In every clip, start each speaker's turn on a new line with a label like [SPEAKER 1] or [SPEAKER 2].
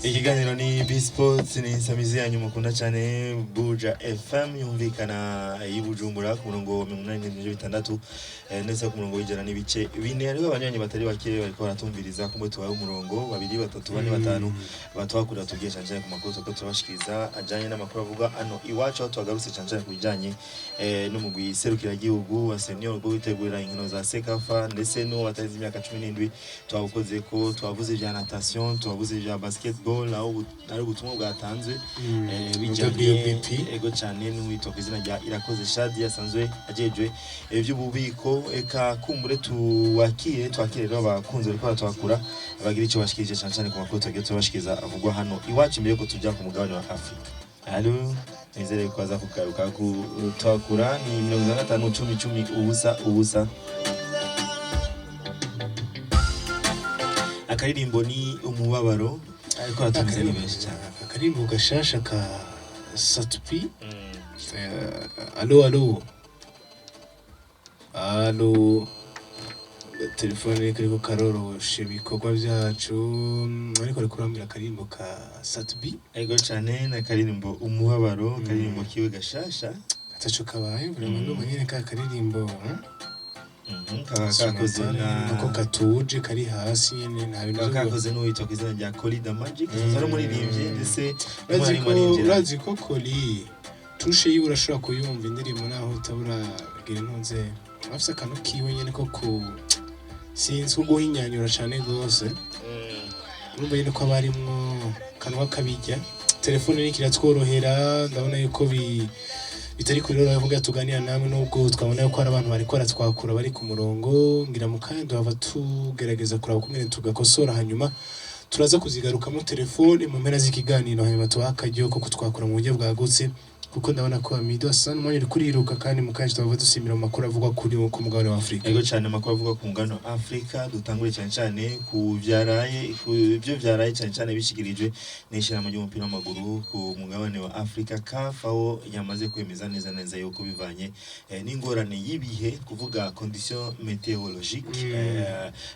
[SPEAKER 1] Ikiganiro ni B Sports, ni insamizi yanyu mukunda cyane, Buja FM, yumvikana i Bujumbura ku murongo wa 86, ndetse ku murongo w'100.4. Hariho abanywanyi batari bake bariko baratumviriza. Kumwe tubaye umurongo, babiri, batatu, bane, batanu, batwakura tubwiye cyane cyane ku makuru turiko turabashikiriza ajanye n'amakuru avuga ano iwacu, aho tuhagarutse cyane cyane ku bijanye n'umugwi serukiragihugu wa senior rwo witegurira inkino za CECAFA, ndetse n'uwo batarenze imyaka 17. Twabukoze ko twavuze ibya natation, twavuze ibya basketball, aho ari ubutumwa bwatanzwe bijanye
[SPEAKER 2] WBP.
[SPEAKER 1] Ego cyane, n'uwitwa ku izina rya Irakoze Shadi asanzwe ajejwe iby'ububiko. Eka kumbure tuwakire, twakire rero abakunzi bariko baratwakura, bagira icyo bashikirije cyane cyane ku makuru tugiye tubashikiriza avugwa hano iwacu, imbere yuko tujya ku mugabane wa Afrika. Allo, nizere ko aza kugaruka kutwakura. Ni 75 10 10 0 0. Akaririmbo ni Umubabaro, ariko aratumize ni benshi cyane.
[SPEAKER 2] Akarimbo gashasha ka Sat-B. Allo, allo, allo! Telefone iriko karorosha ibikorwa byacu, ariko ariko urambwira akarimbo ka Sat-B.
[SPEAKER 1] Ego cyane, ni akaririmbo Umubabaro, akaririmbo kiwe gashasha.
[SPEAKER 2] Ataco kabaye vraiment, ndumva nyene ka karirimbo,
[SPEAKER 1] Kaba kakoze na
[SPEAKER 2] ko katuje, kari hasi nyene, nta bintu
[SPEAKER 1] kaba
[SPEAKER 2] vyo
[SPEAKER 1] kakoze n'uwitwa ku izina rya Kolly Da Magic, ari umuririmbyi ndetse
[SPEAKER 2] urazi
[SPEAKER 1] n'umwarimu
[SPEAKER 2] ko
[SPEAKER 1] aririmbyi.
[SPEAKER 2] Urazi ko Kolly touche yiwe urashobora kuyumva indirimbo naho utabura gira intunze, afise akantu kiwe nyene ko ku sinzi ko guhinyanyura cane gose. Urumva nyene ko aba arimwo akantu k'akabirya. Telefone iriko iratworohera, ndabona yuko bitari kubiroroha kugira tuganira namwe, nubwo twabona yuko hari abantu bariko baratwakura bari ku murongo. Ngira mu kanya duhava tugerageza kuraba ukungene tugakosora, hanyuma turaza kuzigarukamo telefone mu mpera z'ikiganiro, hanyuma tubahe akaryo ko kutwakura mu buryo bwagutse, kuko ndabona ko Amido asa n'umwanya uri kuriruka, kandi mu kanya tuhava dusimira mu makuru avugwa kuri ku mugabane wa Afrika.
[SPEAKER 1] Ego cyane, amakuru avuga ku mugabane wa Afrika, dutangure cyane cyane ku vyaraye, ku byo vyaraye cyane cyane bishikirijwe n'ishirahamwe ry'umupira w'amaguru ku mugabane wa Afrika, CAF, aho yamaze kwemeza neza neza yuko bivanye n'ingorane y'ibihe, kuvuga condition météorologique,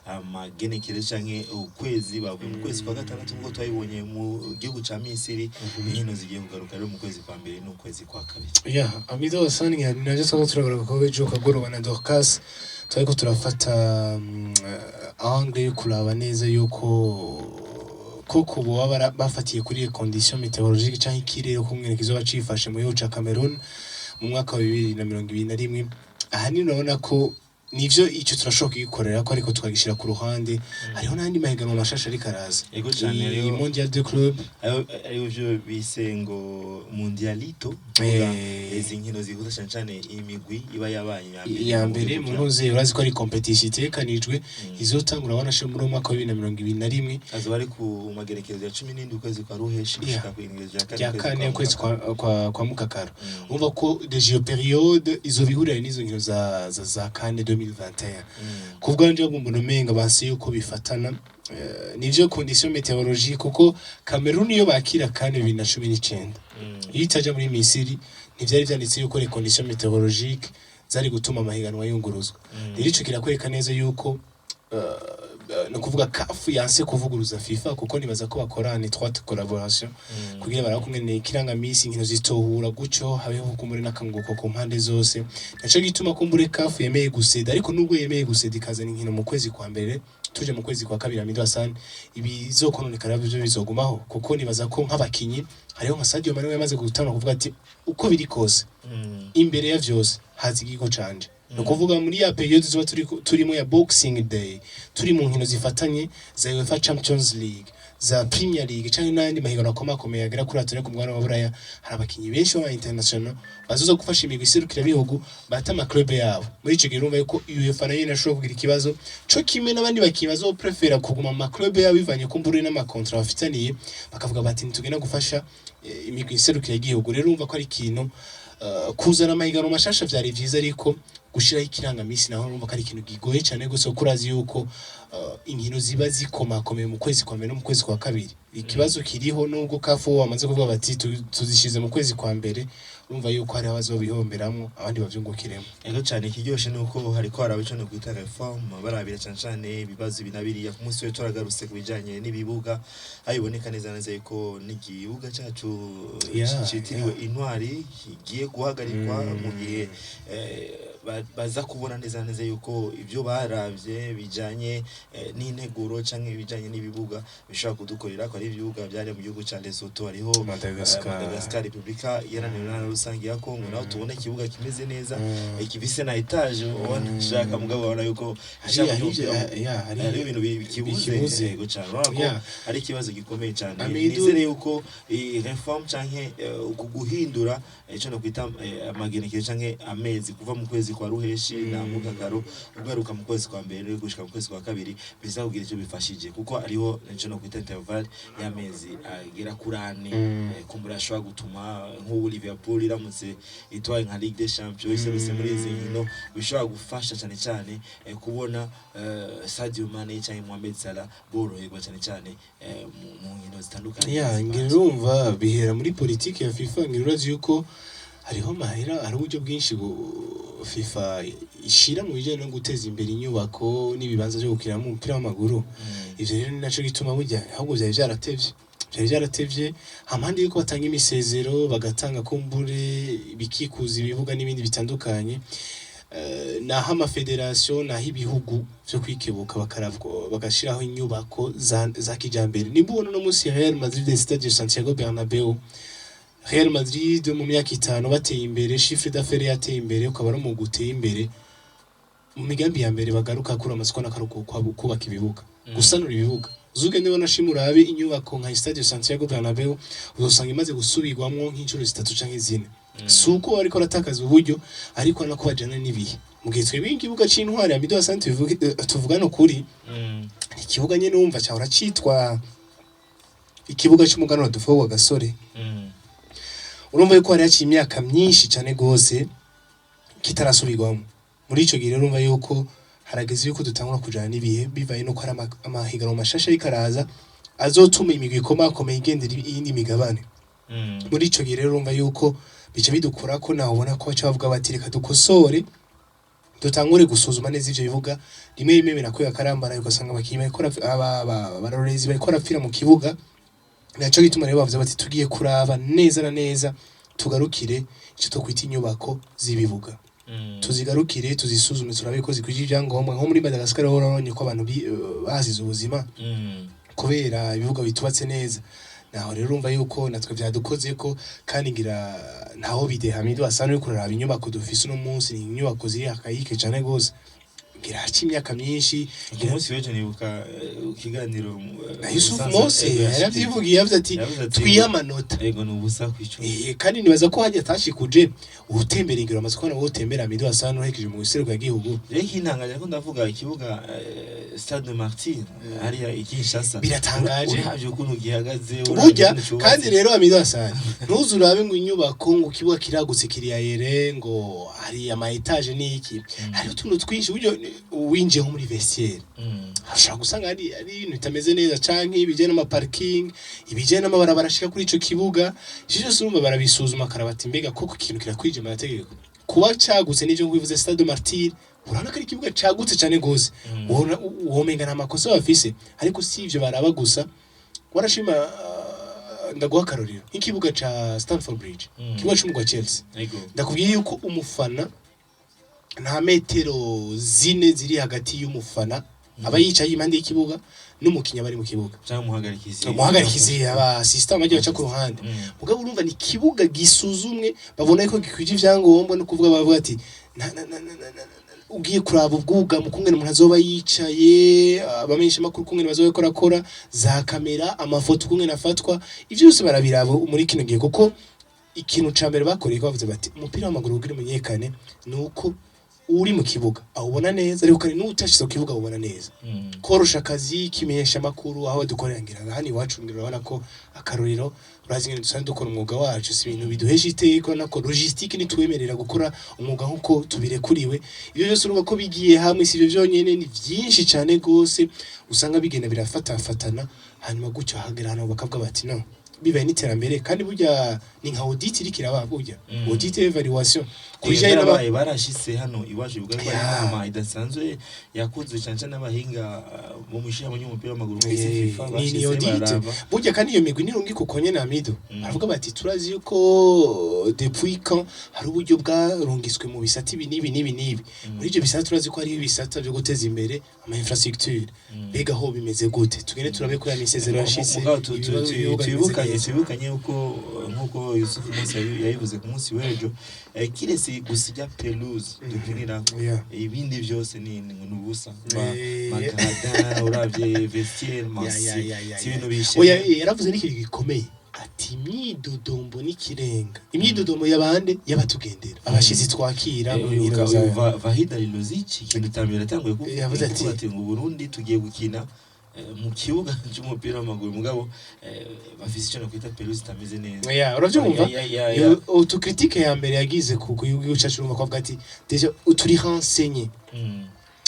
[SPEAKER 1] amagenekerezo canke ukwezi bavuye mu kwezi kwa gatandatu, nk'uko twabibonye mu gihugu ca Misiri, inkino zigiye kugaruka rero mu kwezi kwa mbere n'ukwezi kwa kabiri.
[SPEAKER 2] Yeah, Amido Hassan, navyo twako turagaruka ko ejo kagoroba na Dorcas twariko turafata angle yo kuraba neza yuko koko boba bafatiye kuri condition météorologique canke ikirere kumwe kizoba cifashe mu gihugu ca Cameroon mu mwaka wa 2021. Ahanini urabona ko nivyo, ico turashobora kugikorera ko, ariko tukagishira ku ruhande. Hariho n'andi mahiganwa mashasha ariko araza.
[SPEAKER 1] Ego cane,
[SPEAKER 2] Iyi
[SPEAKER 1] rero
[SPEAKER 2] Mondial de Club.
[SPEAKER 1] Ayo byo bise ngo Mundialito, izi nkino zihuza cyane cyane imigwi iba yabaye iya mbere
[SPEAKER 2] Iya
[SPEAKER 1] mu
[SPEAKER 2] mbere
[SPEAKER 1] bihugu
[SPEAKER 2] mu
[SPEAKER 1] vyabo.
[SPEAKER 2] ntuze, urazi ko ari competition itegekanijwe izotangura wanashe muri uwo mwaka wa 2021.
[SPEAKER 1] Azoba ari ku magerekezo ya 17 ukwezi kwa ruheshi gushika ku igenekerezo rya kane
[SPEAKER 2] Rya kane ukwezi
[SPEAKER 1] kwa
[SPEAKER 2] kwa mukakaro. Urumva ko déjà iyo période izo bihurira n'izo nkino za CAN 2021. Ku bwanje ahubwo mbona umenga banse yuko bifatana, nivyo condition météorologique, kuko Cameroon iyo bakira CAN 2019, iyo itaja muri Misiri, ntivyari vyanditse yuko les conditions météorologiques zari gutuma amahiganwa yunguruzwa. Rero ico kirakwereka neza yuko no kuvuga CAF yanse kuvuguruza FIFA, kuko nibaza ko bakora en étroite collaboration kugira barabe kumwe ikirangamisi inkino zitohura gutyo, habeho kumbure n'akanguko ku mpande zose. Naco gituma kumbure CAF yemeye guseda, ariko nubwo yemeye guseda ikazana inkino mu kwezi kwa mbere tuje mu kwezi kwa kabiri, Amido Hassan, ibizokononekara byo bizogumaho, kuko nibaza ko nk'abakinyi hariho nka Sadio Mane yamaze gutanga kuvuga ati uko biri kose, imbere ya vyose haza igigo canje. Ni ukuvuga muri ya période tuba turimo ya Boxing Day, turi mu nkino zifatanye za UEFA Champions League, za Premier League canke n'ayandi mahiganwa akomakomeye agera kuri atatu ku mugabane wa Buraya, hari abakinyi benshi b'aba international bazoza gufasha imigwi iserukira bihugu bata ama club yabo. Muri ico gihe urumva yuko UEFA nayo inashobora kugira ikibazo co kimwe n'abandi bakinyi bazoprefera kuguma mu ma club yabo, bivanye kumbure n'ama contrat bafitaniye, bakavuga bati ntitugenda gufasha imigwi iserukira igihugu. Rero urumva ko ari ikintu, kuzana amahiganwa mashasha vyari vyiza, ariko gushiraho ikirangamisi naho urumva ko ari ikintu kigoye cane gose, kuko urazi yuko inkino ziba zikomakomeye mu kwezi kwa mbere no mu kwezi kwa kabiri. Ikibazo kiriho, nubwo CAF bamaze kuvuga bati tuzishize mu kwezi kwa mbere. Urumva yuko hariho abazobihomberamwo, abandi bavyungukiremo.
[SPEAKER 1] Ego cyane. Ikiryoshe ni uko hariko haraba ico nokwita réforme, barabira cane cane ibibazo ibi na biriya. Ku munsi w'ejo turagarutse ku bijanye n'ibibuga, aho biboneka neza neza yuko n'igibuga cacu citiriwe Intwari kigiye guhagarikwa mu gihe baza kubona neza neza yuko ivyo baravye bijanye n'integuro canke ibijanye n'ibibuga bishobora kudukorera, ko ari ibibuga vyari mu gihugu ca Lesotho, hariho
[SPEAKER 2] Madagascar.
[SPEAKER 1] Madagascar, Republika Iharanira Intwaro Rusange ya Kongo, naho tubona ikibuga kimeze neza, gifise na étage ubona shaka, mugabo ubona yuko hariho ibintu bikibuze.
[SPEAKER 2] Bikibuze.
[SPEAKER 1] Yego cane, urabona ko ari ikibazo gikomeye cyane.
[SPEAKER 2] Amidou.
[SPEAKER 1] Nizere yuko iyi réforme canke uku guhindura ico nokwita amagenekerezo canke amezi, kuva mu kwezi kwa ruheshi na mukakaro ugaruka mu kwezi kwa mbere gushika mu kwezi kwa kabiri, biza kugira icyo bifashije, kuko hariho ico nokwita intervalle y'amezi agera kuri 4. Kumbura ashobora gutuma nk'ubu Liverpool iramutse itwaye nka Ligue des Champions, iserutse muri izi nkino, bishobora gufasha cyane cyane kubona Sadio Mane cyangwa Mohamed Salah boroherwa cyane cyane mu nkino zitandukanye
[SPEAKER 2] Ya, ngira
[SPEAKER 1] zibanza.
[SPEAKER 2] Urumva bihera muri politiki ya FIFA. Ngira urazi yuko hariho mahera, hari uburyo bwinshi FIFA ishira mu bijyanye no guteza imbere inyubako n'ibibanza byo gukiniramo umupira w'amaguru. Ivyo rero ni naco gituma burya ahubwo vyari vyaratevye hampande yuko batanga imisezero, bagatanga kumbure bikikuza ibibuga n'ibindi bitandukanye. Naho amafederasiyo, naho ibihugu vyo kwikebuka bakaravwa, bagashiraho inyubako za kijambere. Nimba ubona uno munsi Real Madrid, Stade Santiago Bernabeu, Real Madrid mu myaka 5 bateye imbere, chiffre d'affaires yateye imbere, ukaba ari umugwi uteye imbere, mu migambi ya mbere bagaruka kuri amasoko n'akaruhuko kubaka ibibuga, gusanura ibibuga. Uzugende ubona shima urabe inyubako nka Stade Santiago Bernabeu, uzosanga imaze gusubirwamwo nk'inshuro zitatu canke zine. Si uko bariko baratakaza uburyo, ariko nako bajana n'ibihe. Mu gihe twebwe ikibuga c'Intwari ya Mido Asante tuvugana ukuri, ikibuga nyene wumva cahora citwa ikibuga c'umuganura dufowa gasore, urumva yuko hari haciye imyaka myinshi cane gose kitarasubirwamo. Muri ico gihe rero urumva yuko harageze yuko dutangura kujana n'ibihe, bivaye nuko hari amahiganwa mashasha ariko araza azotuma imigwi ikomakomeye igendera iyindi migabane. Muri ico gihe rero urumva yuko bica bidukora ko nawe ubona ko baca bavuga bati: "Reka dukosore, dutangure gusuzuma neza ivyo bibuga." Rimwe rimwe birakwega akarambara, ugasanga abakinyi bariko abarorezi bariko barapfira mu kibuga. Naco gituma rero bavuze bati: "Tugiye kuraba neza na neza, tugarukire ico twokwita inyubako z'ibibuga, tuzigarukire, tuzisuzume, turabe ko zikwije ibyangombwa." Nko muri Madagascar ho urabonye ko abantu basize ubuzima kubera ibibuga bitubatse neza. Naho rero urumva yuko natwe vyadukoze ko, kandi ngira ntaho bideha. Hamidu asa n'uriko uraraba inyubako dufise uno munsi, ni inyubako ziri akayike cane gose, ngira haca imyaka myinshi.
[SPEAKER 1] Ku munsi w'ejo nibuka ikiganiro
[SPEAKER 2] Na Yusuf
[SPEAKER 1] Musanze,
[SPEAKER 2] Mose yaravyivugiye, yavuze ati:
[SPEAKER 1] Yavuze ati,
[SPEAKER 2] "Twihe amanota."
[SPEAKER 1] Ego, ni ubusa kw'icumi.
[SPEAKER 2] Kandi nibaza ko hajya atashikuje utembera, ingiro amaze kubona wowe utembera Hamidu asa n'uhekeje mu gihugu gihugu.
[SPEAKER 1] Rero ikintangaje ko ndavuga ikibuga Stade Martyr hariya i Kinshasa.
[SPEAKER 2] Biratangaje.
[SPEAKER 1] Uravye ukuntu gihagaze, uravye
[SPEAKER 2] Burya
[SPEAKER 1] ukuntu cubatse.
[SPEAKER 2] Kandi rero Hamidu Hassan, ntuze urabe ngo inyubako, ngo ikibuga kiragutse kiriyayere, ngo hari ama étage n'iki, hariho utuntu twinshi. Buryo winjiye nko muri vestiaire, ushobora gusanga ari ibintu bitameze neza, canke ibijyanye n'amaparking, ibijyanye n'amabarabara ashika kuri ico kibuga. Ivyo byose urumva barabisuzuma, akaraba ati: "Mbega koko ikintu kirakwije amategeko?" Kuba cagutse n'ivyo nkwivuze, Stade Martyr urabona ko ari ikibuga cagutse cane gose, womenga nta makosa bafise, ariko si ivyo baraba gusa. Warashima, ndaguha akarorero nk'ikibuga ca Stamford Bridge, ikibuga c'umugwa Chelsea. Ndakubwiye yuko umufana nta metero 4 ziri hagati y'umufana aba yicaye impande y'ikibuga n'umukinnyi aba ari mu kibuga.
[SPEAKER 1] Canke umuhagarikizi.
[SPEAKER 2] Umuhagarikizi, aba assistant bagiye baca ku ruhande. Mugabo urumva ni ikibuga gisuzumwe, babona ko gikwije ivyangombwa, no kuvuga bavuga ati ugiye kuraba ubwugamo kungene umuntu azoba yicaye, abamenyesha makuru kungene bazoba bariko barakora, za kamera, amafoto kungene afatwa, ivyo byose barabiraba muri kino gihe. Kuko ikintu ca mbere bakoreye ko bavuze bati umupira w'amaguru kugira umenyekane ni uko uri mu kibuga awubona neza, ariko kandi n'utashize ku kibuga awubona neza, korosha akazi kimenyesha amakuru aho dukorera. Ngira hano iwacu, ngira urabona ko akarorero, urazi ingene dusanzwe dukora umwuga wacu, si ibintu biduhesha iteka, urabona ko logistique ntitwemerera gukora umwuga nk'uko tubirekuriwe. Ibyo byose urumva ko bigiye hamwe, si ibyo byonyene, ni byinshi cyane gose usanga bigenda birafatafatana, hanyuma gutyo hagera hano bakavuga bati: "No." Bibaye n'iterambere kandi burya ni nka audit iriko iraba burya, audit, évaluation
[SPEAKER 1] kubijanye
[SPEAKER 2] kubijanye n'aba
[SPEAKER 1] n'abaye barashitse hano iwacu, bivuga ko ari inama idasanzwe yakozwe cyane cyane n'abahinga bo mu ishirahamwe ry'umupira w'amaguru ku isi, FIFA.
[SPEAKER 2] Ni
[SPEAKER 1] Bashitse
[SPEAKER 2] audit.
[SPEAKER 1] baraba.
[SPEAKER 2] Burya kandi iyo migwi nirungika uko nyene amido, baravuga bati turazi yuko depuis quand hari uburyo bwarungiswe mu bisata ibi n'ibi n'ibi n'ibi. Muri ibyo bisata turazi ko hariho ibisata byo guteza imbere ama infrastructure. Mbega ho bimeze gute? Tugende turabe ko ya misezero yashitse,
[SPEAKER 1] Mugabo
[SPEAKER 2] ibibuga bimeze
[SPEAKER 1] twibukanye
[SPEAKER 2] neza.
[SPEAKER 1] Twibukanye yuko nkuko Yusuf Musa yabivuze ku munsi w'ejo, kiretse gusa ijya pelouse dukinirako, ibindi byose ni ubusa. Ma gradins, uravye vestiaire, si ibintu bishe.
[SPEAKER 2] Oya, yaravuze n'ikintu gikomeye ati imyidodombo n'ikirenga, imyidodombo y'abande, y'abatugendera, abashitsi twakira mu nkino
[SPEAKER 1] Vahid Halilhodzic, ikintu cya mbere yatanguye kuvuga,
[SPEAKER 2] Yavuze ati-
[SPEAKER 1] kuvuga ati ngo Burundi tugiye gukina mu kibuga cy'umupira w'amaguru, mugabo bafise icyo nakwita pelouse itameze neza.
[SPEAKER 2] Yeah, uravyumva?
[SPEAKER 1] Ya.
[SPEAKER 2] Autocritique ya mbere yagize ku gihugu cyacu, urumva ko avuga ati déjà turi renseigné.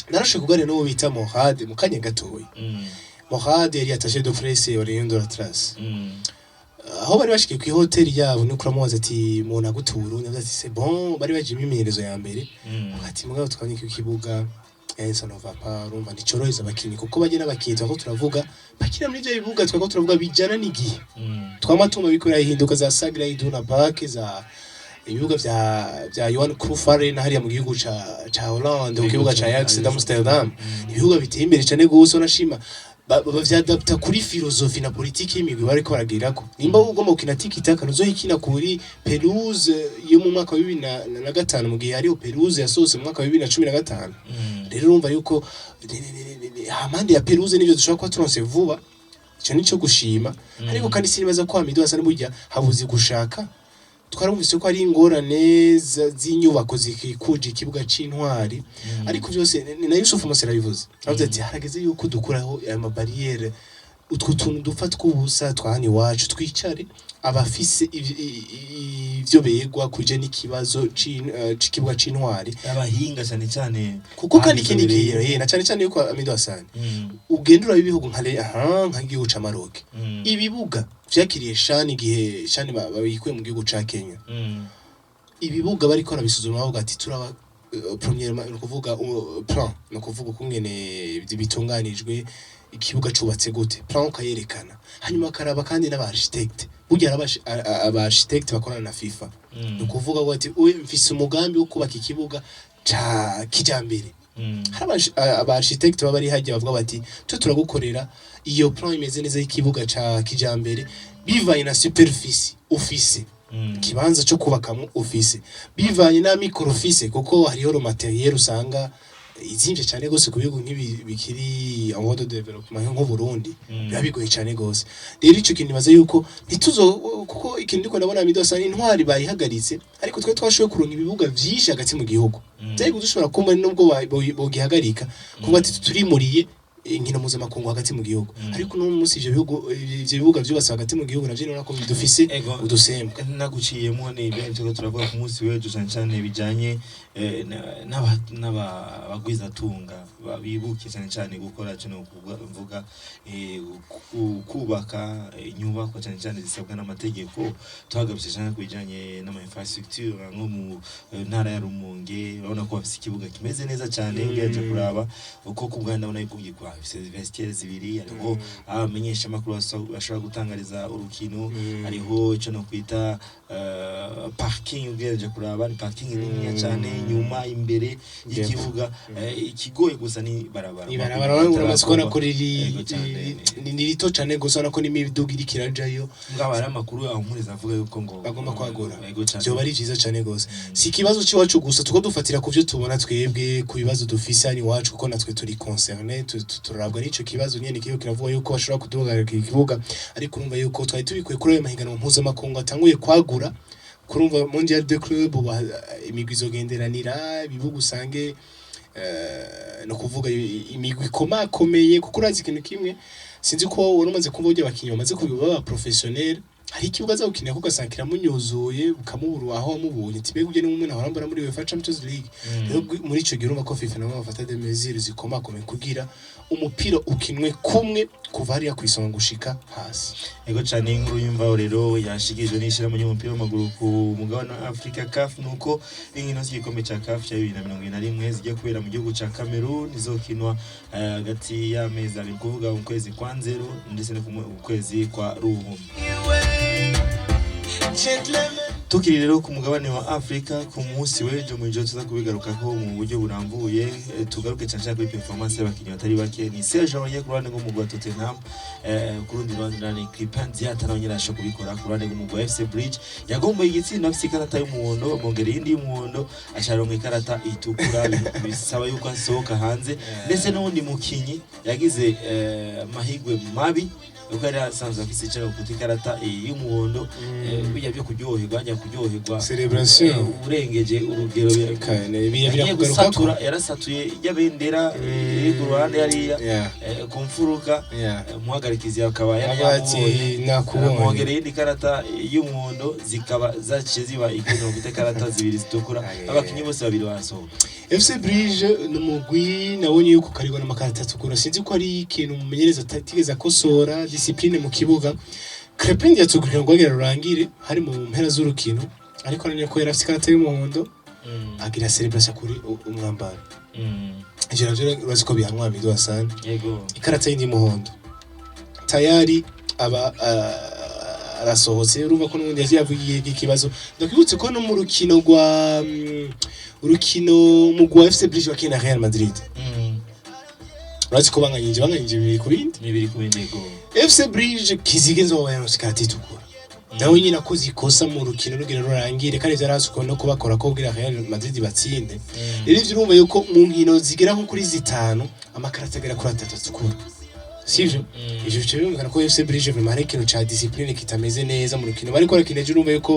[SPEAKER 2] Narashoboye kuganira n'uwo bita Mohad mu kanya gatoya. Mohad yari attaché de presse wa Lion de l'Atlas. Aho bari bashikiye ku hoteli yabo, ni kuramubaza ati umuntu agute Burundi, avuga ati c'est bon, bari baje imyimenyerezo ya mbere. Ati mugabo twabonye ko ikibuga ça ne va pas, urumva nticorohereza abakinyi, kuko bajye n'abakinyi twako turavuga bakina muri ivyo bibuga twako turavuga bijana n'igihe. Twama tuma bikora ihinduka za Sagra Iduna Park, za ibibuga vya Johan Cruyff Arena hariya mu gihugu ca Hollande, ku kibuga ca Ajax d'Amsterdam. Ibibuga biteye imbere cane gose, unashima bavyadapta kuri philosophie na politiki y'imigwi bariko baragirako. Nimba ugomba gukina tiki-taka, ntuzoyikina kuri pelouse yo mu mwaka wa 2005 mu gihe hariho pelouse yasohotse mu mwaka wa 2015. Rero urumva yuko hamande ya pelouse nivyo dushobora kuba turonse vuba, ico nico gushima. Ariko kandi sinibaza ko Hamidu Hassan burya habuze gushaka. Twarumvise ko ari ingorane z'inyubako zikikuje ikibuga c'Intwari, ariko byose ni na Yusuf Musa yarabivuze, aravuze ati harageze yuko dukuraho aya ma barrières, utwo tuntu dupfa tw'ubusa twa hano iwacu, twicare abafise ivyo begwa kuje n'ikibazo c'ikibuga c'Intwari.
[SPEAKER 1] Abahinga cyane cyane.
[SPEAKER 2] Kuko kandi ikindi
[SPEAKER 1] babizobereye.
[SPEAKER 2] kintu, na cyane cyane yuko Amido Hassan ugenda uraba ibihugu nka aha nk'igihugu ca Maroc, ibibuga vyakiriye CHAN, igihe CHAN babikuye mu gihugu ca Kenya, ibibuga bariko barabisuzuma bavuga ati turaba premièrement, ni ukuvuga plan, ni ukuvuga ukungene bitunganijwe, ikibuga cubatse gute, plan ukayerekana, hanyuma akaraba kandi n'aba architecte. Burya hari aba architecte bakorana na FIFA. Ni ukuvuga ngo ati uwe mfise umugambi wo kubaka ikibuga ca kijambere. Hari aba architecte baba bari hajya bavuga bati twe turagukorera iyo plan imeze neza y'ikibuga ca kijambere, bivanye na superficie ufise, ikibanza cyo kubakamo ufise, bivanye na mikoro ufise, kuko hariho le matériel usanga izimvye cyane gose ku bihugu nk'ibi bikiri en voie de développement nko Burundi. Biba bigoye cyane gose. Rero ico kintu nibaza yuko ntituzo, kuko ikintu ndiko ndabona Midosa, Intwari bayihagaritse, ariko twe twashoboye kuronka ibibuga vyinshi hagati mu gihugu. Byari dushobora kumva nubwo bogihagarika kuvuga ati turimuriye inkino mpuzamakungu hagati mu gihugu. Ariko no munsi ivyo bihugu, ivyo bibuga vyubatse hagati mu gihugu, navyo nabona ko bidufise
[SPEAKER 1] Ego.
[SPEAKER 2] udusembwa.
[SPEAKER 1] Naguciyemo, ni ibyo turiko turavuga ku munsi w'ejo cyane cyane bijanye n'abagwizatunga bibuke cyane cyane gukora kino mvuga kubaka inyubakwa cyane cyane zisabwa n'amategeko. Tuhagarutse cyane ku bijanye n'ama infrastructure nko mu ntara ya Rumonge, urabona ko bafise ikibuga kimeze neza cyane. Ugerageje kuraba uko ku bwa ndabona yuko gikwa bifise vestiaire zibiri, hariho abamenyeshamakuru bashobora gutangariza urukino, hariho icyo no kwita parking. Ugerageje kuraba ni parking niniya cyane inyuma, imbere y'ikibuga. Ikigoye gusa ni barabara.
[SPEAKER 2] Ibarabara uramaze kubona ko riri
[SPEAKER 1] Yego cyane.
[SPEAKER 2] ni rito cyane gusa, urabona ko n'imiduga iriko irajayo.
[SPEAKER 1] Mugabo hari amakuru ahumuriza avuga yuko ngo
[SPEAKER 2] bagomba kwagura.
[SPEAKER 1] Yego cyane.
[SPEAKER 2] Vyoba ari vyiza cyane gose. Si ikibazo c'iwacu gusa, tuko dufatira ku vyo tubona twebwe, ku bibazo dufise hano iwacu, kuko natwe turi concerné, turabwa n'ico kibazo nyene kiriko kiravuga yuko bashobora kuduhagarika ikibuga. Ariko urumva yuko twari tubikuye kuri ayo mahiganwa mpuzamakungu atanguye kwagura, kurumva Mondial de Club, imigwi izogenderanira ibibuga, usange no kuvuga imigwi ikomakomeye, kuko urazi ikintu kimwe, sinzi ko wari umaze kumva burya abakinyi bamaze kuba baba professionnel. Hari ikibuga aza gukinira ko ugasanga kiramunyuzuye, ukamubura aho wamubonye, ati mbega ujye n'umwe ahora mbona muri UEFA Champions League. Rero muri ico gihe urumva ko FIFA nabo bafata des mesures zikomakomeye kugira umupira ukinwe kumwe kuva hariya kw'isonga gushika hasi.
[SPEAKER 1] Ego cyane. Inkuru y'imvaho rero yashikirijwe n'ishyirahamwe ry'umupira w'amaguru ku mugabane wa Afrika, CAF, nuko inkino z'igikombe cya CAF cya 2021 zijya kubera mu gihugu cya Cameroon izokinwa hagati y'amezi abiri, kuvuga mu kwezi kwa Nzero ndetse no mu kwezi kwa Ruhuma. Tukiri rero ku mugabane wa Afrika, ku munsi w'ejo mu ijoro tuza kubigarukako mu buryo burambuye, tugaruke cyane cyane kuri performance y'abakinnyi batari bake. Ni Serge Aurier ku ruhande rw'umugwi wa Tottenham, ku rundi ruhande ni Crépin Diatta, nawe nyine arashobora kubikora ku ruhande rw'umugwi wa FC Bruges. Yagomboye igitsinda afite ikarata y'umuhondo, bamwongera iyindi y'umuhondo, acaronka ikarata itukura, bisaba yuko asohoka hanze. Ndetse n'uwundi mukinyi yagize amahigwe mabi kuko yari asanzwe afise icyo kuta ikarata y'umuhondo, bijya byo kuryoherwa, ajya kuryoherwa
[SPEAKER 2] Celebration.
[SPEAKER 1] Urengeje urugero
[SPEAKER 2] Kane
[SPEAKER 1] yagiye
[SPEAKER 2] birakugarukako.
[SPEAKER 1] Gusatura, yarasatuye ijya bendera iri ku ruhande hariya ku mfuruka. Umuhagarikizi akaba yari
[SPEAKER 2] Avuga ati
[SPEAKER 1] yamubonye,
[SPEAKER 2] nakubonye.
[SPEAKER 1] Aramwongera iyindi karata y'umuhondo, zikaba zaciye ziba ikono kwita karata zibiri zitukura.
[SPEAKER 2] Aye.
[SPEAKER 1] Abakinyi bose babiri barasohoka.
[SPEAKER 2] FC Bruges ni umugwi nabonye yuko karigwa n'amakarata atukura, sinzi ko ari ikintu umumenyereza atigeze akosora, discipline mu kibuga. Crépin yatugurira ngo agera rurangire hari mu mpera z'urukino, ariko none ko yari afite ikarata y'umuhondo agira celebration kuri umwambaro. Ivyo navyo urazi ko bihanwa, Amidu Hassan.
[SPEAKER 1] Yego.
[SPEAKER 2] Ikarata yindi y'umuhondo, tayari aba arasohotse. Urumva ko n'ubundi yagiye yavugiye ikibazo. Ndakwibutse ko no mu rukino rwa urukino mugwi wa FC Bruges wakina na Real Madrid, urazi ko banganyije 2-2.
[SPEAKER 1] 2-2, yego.
[SPEAKER 2] FC Bruges kizigenza wabaye yaronse ikarata itukura, nawe nyine akoze ikosa mu rukino rugira rurangire, kandi vyarazi ko no kubakora ko kugira Real Madrid batsinde. Rero ivyo urumva yuko mu nkino zigera nko kuri zitanu amakarata agera kuri atatu atukura, sivyo? Ivyo bice birumvikana ko FC Bruges vraiment hari ikintu ca discipline kitameze neza mu rukino bariko barakina ejo. Urumva yuko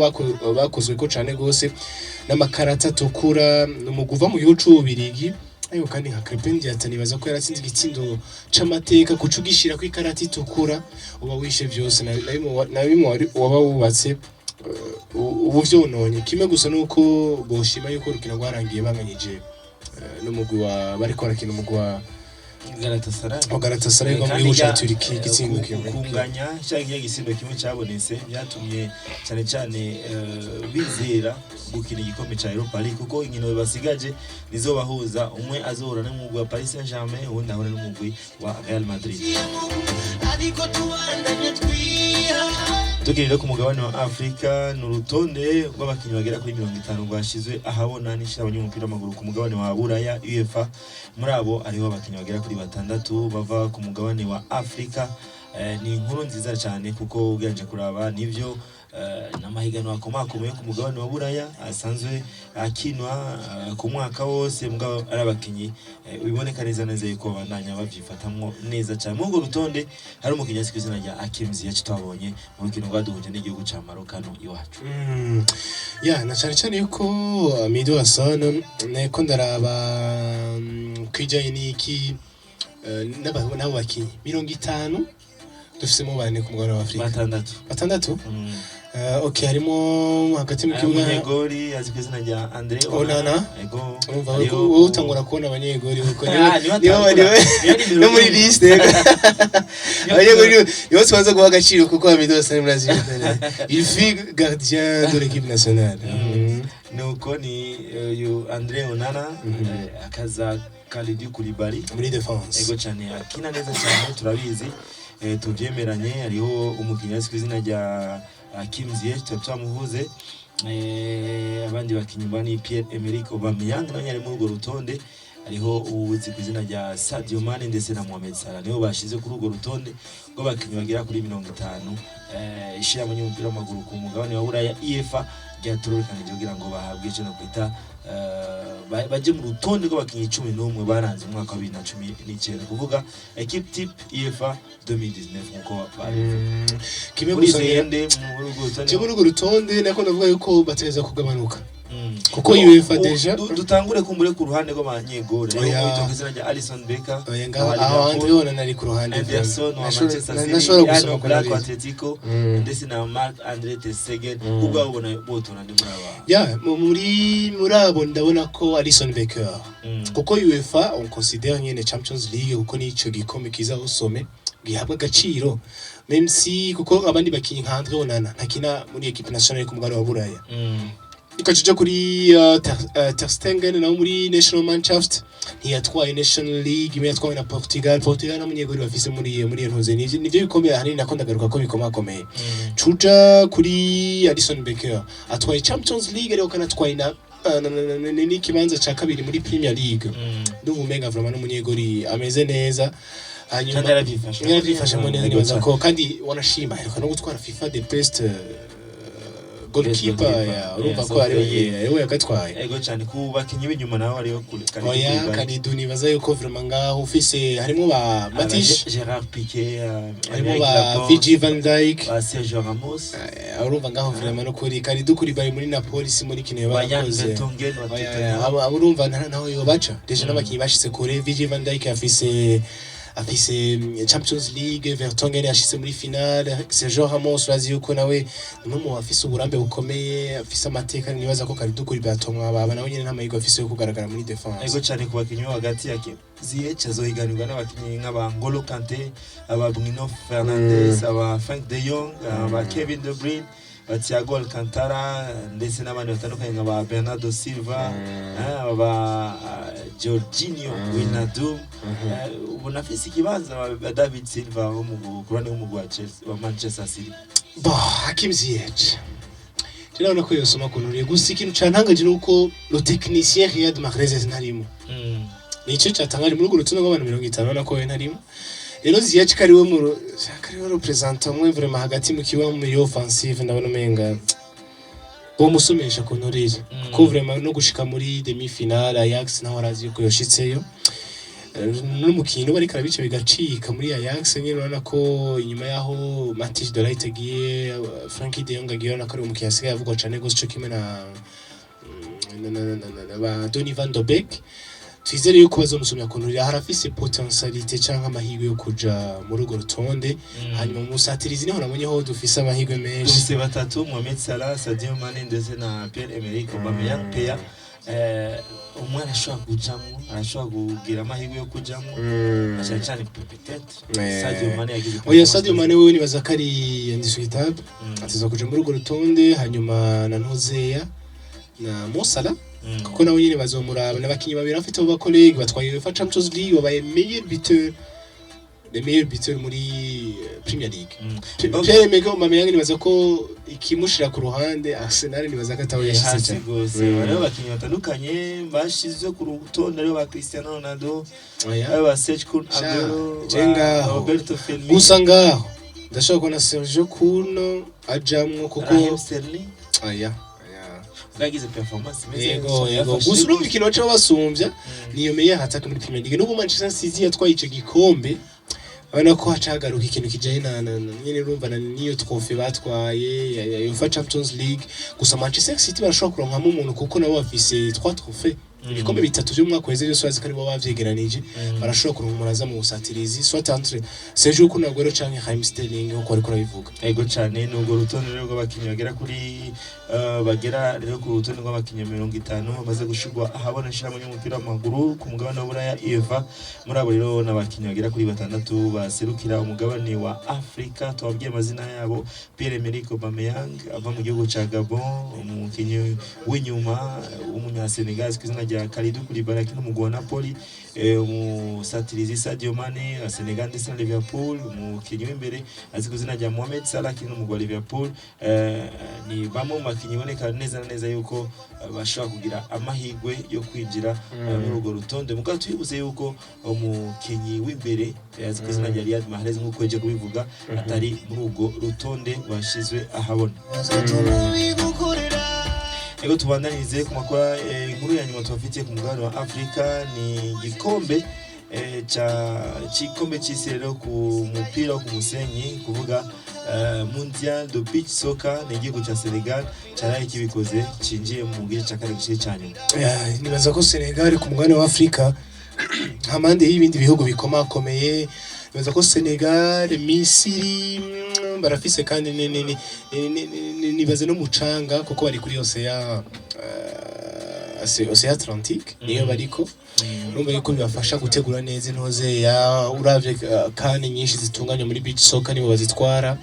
[SPEAKER 2] bakozwe ko cane gose n'amakarata atukura. Umugwi uva mu gihugu c'Ububirigi, ariko kandi nka Crépin Diatta nibaza ko yaratsinze igitsindo c'amateka, kuca ugishira ko ikarata itukura uba wishe vyose na bimwe waba wubatse, ubu vyononye. Kimwe gusa nuko boshima yuko urukino rwarangiye banganyije n'umugwi wa bariko barakina, umugwi wa
[SPEAKER 1] Galatasaray.
[SPEAKER 2] Wa Galatasaray wo mu
[SPEAKER 1] Kandi
[SPEAKER 2] gihugu ca Turkiye, igitsindo kimwe.
[SPEAKER 1] Kunganya cyangwa igitsindo kimwe cyabonetse byatumye cyane cyane bizera gukina igikombe cya Europa League, kuko inkino basigaje nizo bahuza, umwe azohura n'umugwi wa Paris Saint-Germain, uwundi ahura n'umugwi wa Real Madrid.
[SPEAKER 3] Ariko tubandanye twiha.
[SPEAKER 1] Tukiri rero ku mugabane wa Afrika, ni urutonde rw'abakinnyi bagera kuri 50 rwashizwe ahabona n'ishyirahamwe ry'umupira w'amaguru ku mugabane wa Buraya, UEFA. Muri abo hariho abakinnyi bagera kuri batandatu bava ku mugabane wa Afrika. Ni inkuru nziza cyane kuko ugerageje kuraba nivyo n'amahiganwa akomakomeye ku mugabane wa Buraya asanzwe akinwa ku mwaka wose, mugabo ari abakinnyi biboneka neza neza yuko babandanya bavyifatamwo neza cyane. Muri urwo rutonde hari umukinnyi azwi ku izina rya Hakim Ziyech, twabonye mu rukino rwaduhuje n'igihugu ca Maroc hano iwacu.
[SPEAKER 2] Ya, na cyane cyane yuko Amidu Hassan neko ndaraba kwijanye n'iki n'abo bakinyi 50 dufisemo bane ku mugabane wa Afrika.
[SPEAKER 1] Batandatu.
[SPEAKER 2] Batandatu. Okay, harimo hagati mu
[SPEAKER 1] Hari
[SPEAKER 2] kibuga
[SPEAKER 1] umunyegori azwi ku izina rya Andre
[SPEAKER 2] Onana.
[SPEAKER 1] Ego.
[SPEAKER 2] Urumva
[SPEAKER 1] Hariho-
[SPEAKER 2] wowe utangura kubona abanyegori kuko
[SPEAKER 1] Ah, niwe
[SPEAKER 2] niwe
[SPEAKER 1] atangura.
[SPEAKER 2] niwe
[SPEAKER 1] Niwe nimero
[SPEAKER 2] no muri
[SPEAKER 1] rimwe.
[SPEAKER 2] liste abanyegori nibo tubanza guha agaciro, kuko Amidu Hassan murazi il fut gardien de l'équipe nationale.
[SPEAKER 1] Nuko ni uyu Andre Onana, akaza Kalidou Koulibaly
[SPEAKER 2] muri défense.
[SPEAKER 1] Ego cyane, akina neza cyane, turabizi, tubyemeranye. Hariho umukinnyi azwi ku izina rya Hakim Ziyech tuba twamuvuze. Abandi bakinnyi mbona ni Pierre Emerick Aubameyang, nawe ari muri urwo rutonde. Hariho uwuzi ku izina rya Sadio Mane ndetse na Mohamed Salah, nibo bashize kuri urwo rutonde rw'abakinnyi bagera kuri 50 ishyirahamwe ry'umupira w'amaguru ku mugabane wa Buraya, UEFA, ryatorokanije kugira ngo bahabwe icyo nokwita baje mu rutonde rw'abakinnyi 11 baranze umwaka wa 2019, kuvuga équipe type UEFA 2019 nkuko babivuga.
[SPEAKER 2] Kimwe gusa
[SPEAKER 1] Urizeye nde muri urwo rutonde?
[SPEAKER 2] Je muri urwo rutonde nako ndavuga yuko bategereza kugabanuka. Kuko UEFA déjà
[SPEAKER 1] Dutangure kumbure ku ruhande rw'abanyegore.
[SPEAKER 2] Oya.
[SPEAKER 1] Rero mu izina rya Alisson Becker
[SPEAKER 2] Oya, ngaho
[SPEAKER 1] wa
[SPEAKER 2] aho
[SPEAKER 1] Liverpool,
[SPEAKER 2] Andre Onana ari ku ruhande.
[SPEAKER 1] Anderson wa
[SPEAKER 2] Nashobora-
[SPEAKER 1] Manchester City,
[SPEAKER 2] nashobora
[SPEAKER 1] Jan
[SPEAKER 2] gusoma ko
[SPEAKER 1] Oblak wa
[SPEAKER 2] nari
[SPEAKER 1] Atletico ndetse na Marc Andre ter Stegen. Ubwo ubona botora ndi muri aba?
[SPEAKER 2] Ya, muri abo ndabona ko Alisson Becker, kuko UEFA on considère nyene Champions League, kuko nico gikombe kiza usome gihabwa agaciro, même si kuko abandi bakinyi nka Andre Onana ntakina muri équipe nationale ku mugabane wa Buraya. Ukaja kuri Ter Stegen nawe muri National Mannschaft ntiyatwaye National League imwe, yatwawe na Portugal. Portugal n'umunyegori bafise muri iyo ntuze, nivyo bikomeye ahanini nako ndagaruka ko bikomakomeye. Cuja kuri Alisson Becker, atwaye Champions League ariko kanatwaye na n'ikibanza ca kabiri muri Premier League. Ndumva umenga vraiment n'umunyegori ameze neza. Hanyuma
[SPEAKER 1] Kandi yaravyifashe.
[SPEAKER 2] Yaravyifashemo neza.
[SPEAKER 1] Yego
[SPEAKER 2] Nibaza
[SPEAKER 1] cane.
[SPEAKER 2] ko kandi wanashima aheruka no gutwara FIFA the best goalkeeper.
[SPEAKER 1] Goalkeeper.
[SPEAKER 2] Ya, urumva
[SPEAKER 1] Yeah,
[SPEAKER 2] ko ari
[SPEAKER 1] so
[SPEAKER 2] we yagatwaye.
[SPEAKER 1] Ego cyane. Ku bakinyi b'inyuma naho hariho kure Kalidou
[SPEAKER 2] Oya.
[SPEAKER 1] Koulibaly.
[SPEAKER 2] Kalidou nibaza yuko vraiment ngaho ufise harimo ba Matic,
[SPEAKER 1] Gerard Piqué,
[SPEAKER 2] harimo
[SPEAKER 1] Emerick
[SPEAKER 2] ba
[SPEAKER 1] Laporte,
[SPEAKER 2] Virgil van Dijk,
[SPEAKER 1] ba Sergio Ramos,
[SPEAKER 2] urumva ngaho vraiment no kuri Kalidou Koulibaly muri Napoli si muri kino
[SPEAKER 1] ba Jan
[SPEAKER 2] barakoze.
[SPEAKER 1] Vertonghen wa
[SPEAKER 2] Oya,
[SPEAKER 1] Tottenham.
[SPEAKER 2] abo urumva naho yobaca déjà n'abakinyi bashitse kure. Virgil van Dijk afise Champions League, Vertonghen yashitse muri finale, Sergio Ramos urazi yuko nawe ni umwe mu bafise uburambe bukomeye, afise amateka. Nibaza ko Kalidou Koulibaly atomwa baba nawe nyene nta mahirwe afise yo kugaragara muri défense.
[SPEAKER 1] Ego cyane. Ku bakinyi bo hagati ya Ziyech azohiganirwa n'abakinyi nk'aba Ngolo Kante, aba Bruno Fernandes, aba Frank de Jong, aba Kevin De Bruyne, ba Thiago Alcantara ndetse n'abandi batandukanye nka ba Bernardo Silva, aba Jorginho Wijnaldum. Ubona afise ikibanza ba David Silva wo mu ku ruhande rw'umugwi wa Chelsea, wa Manchester City.
[SPEAKER 2] Bo Hakim Ziyech turabona ko yosoma kunuriye. Gusa ikintu cantangaje nuko le technicien Riyad Mahrez ntarimo. Nico cyatangaje muri urwo rutonde rw'abantu 50, urabona ko we ntarimo. Rero Ziyech kari we mu kari we representant umwe vraiment hagati mu kibuga muri offensive, ndabona umenga bo musomesha kunturire, kuko vraiment no gushika muri demi finale Ajax naho arazi yuko yoshitseyo. N'umukinyi uba ariko arabica bigacika muri Ajax nyine, urabona ko inyuma yaho Matthijs de Ligt agiye, Frankie de Jong agiye, urabona ko ari umukinyi asigaye avugwa cane gose, co kimwe na ba Donny van de Beek. Twizere yuko bazomusomya kunturira, harafise potentialité canke amahirwe yo kuja muri urwo rutonde. Hanyuma mu musatirizi niho nabonyeho dufise amahirwe menshi.
[SPEAKER 1] Dufise batatu: Mohamed Salah, Sadio Mane ndetse na Pierre Emerick Aubameyang. Peya umwe arashobora kujamwo, arashobora kugira amahirwe yo kujamwo, cyane cyane peut-être Sadio Mane yagize
[SPEAKER 2] Oya,
[SPEAKER 1] performance
[SPEAKER 2] Sadio Mane wewe nibaza ko ari indiscutable, ateza kuja muri urwo rutonde. Hanyuma na Ntuzeya na Mo Salah, kuko nawe nyine bazomuraba n'abakinyi babiri bafite abo bakolege batwaye UEFA Champions League, babaye meilleur buteur, les meilleurs buteurs muri Premier League. Pierre Emerick Aubameyang nibaza ko ikimushira ku ruhande Arsenal, nibaza ko atawe yashize
[SPEAKER 1] hasi
[SPEAKER 2] cyane.
[SPEAKER 1] Rwose hariho abakinnyi batandukanye bashizwe ku rutonde, aribo ba Cristiano Ronaldo,
[SPEAKER 2] Oya.
[SPEAKER 1] aribo ba Sergio Kun
[SPEAKER 2] Sha,
[SPEAKER 1] Aguero,
[SPEAKER 2] je
[SPEAKER 1] ba
[SPEAKER 2] ngaho.
[SPEAKER 1] Roberto Firmino,
[SPEAKER 2] Gusa ngaho ndashobora kubona Sergio Kuno ajamwo, kuko
[SPEAKER 1] Raheem Sterling
[SPEAKER 2] aya aya
[SPEAKER 1] bwagize performance imeze
[SPEAKER 2] Yego.
[SPEAKER 1] neza,
[SPEAKER 2] Yego.
[SPEAKER 1] yafashe
[SPEAKER 2] Gusa urumva ikintu baca basumbya niyo meilleur attaque muri Premier League. Nubwo Manchester City yatwaye ico gikombe, urabona ko haca hagaruka ikintu kijanye na nyene, urumva na niyo trophée batwaye ya UEFA Champions League. Gusa Manchester City barashobora kuronkamo umuntu, kuko nabo bafise trois trophées, ibikombe bitatu by'umwaka weze byose bazi ko aribo bavyegeranije. Barashobora kuronka umuntu aza mu busatirizi, soit entre Sergio Kun Aguero canke Raheem Sterling, nkuko bariko barabivuga.
[SPEAKER 1] Ego cyane. Ni urwo rutonde rero rw'abakinnyi bagera kuri bagera rero ku rutonde rw'abakinnyi 50 bamaze gushirwa ahabona ishyirahamwe ry'umupira w'amaguru ku mugabane w'Uburaya, UEFA. Muri abo rero n'abakinnyi bagera kuri batandatu baserukira umugabane wa Afrika. Tubabwiye amazina yabo: Pierre Emerick Aubameyang ava mu gihugu ca Gabon, umukinnyi w'inyuma w'umunyasenegal azwi ku izina rya Kalidou Koulibaly akina umugwi wa Napoli, umusatirizi Sadio Mane wa Senegal ndetse na Liverpool, umukinnyi w'imbere azwi ku izina rya Mohamed Salah akina umugwi wa Liverpool. Ni bamwe mu bakinnyi iboneka neza na neza yuko bashobora kugira amahirwe yo kwinjira muri urwo rutonde. Mugabo twibutse yuko umukinnyi w'imbere azwi ku izina rya Riyad Mahrez, nk'uko yaje kubivuga, atari muri urwo rutonde rwashizwe ahabona. Ego, tubandanirize ku makuru. Inkuru ya nyuma tubafitiye ku mugabane wa Afrika ni igikombe ca cikombe c'isi rero ku mupira wo ku musenyi, kuvuga Mondial de Beach Soccer, ni igihugu ca Senegal caraye kibikoze, cinjiye mu gice ca kane gice ca nyuma.
[SPEAKER 2] Ya, nibaza ko Senegal ku mugabane wa Afrika, hampande y'ibindi bihugu bikomakomeye, nibaza ko Senegal, Misiri, barafise kandi nibaze no mucanga, kuko bari kuri océan Atlantique niyo bariko. Urumva yuko bibafasha gutegura neza intoze ya uravye kandi nyinshi zitunganywa muri beach soccer nibo bazitwara.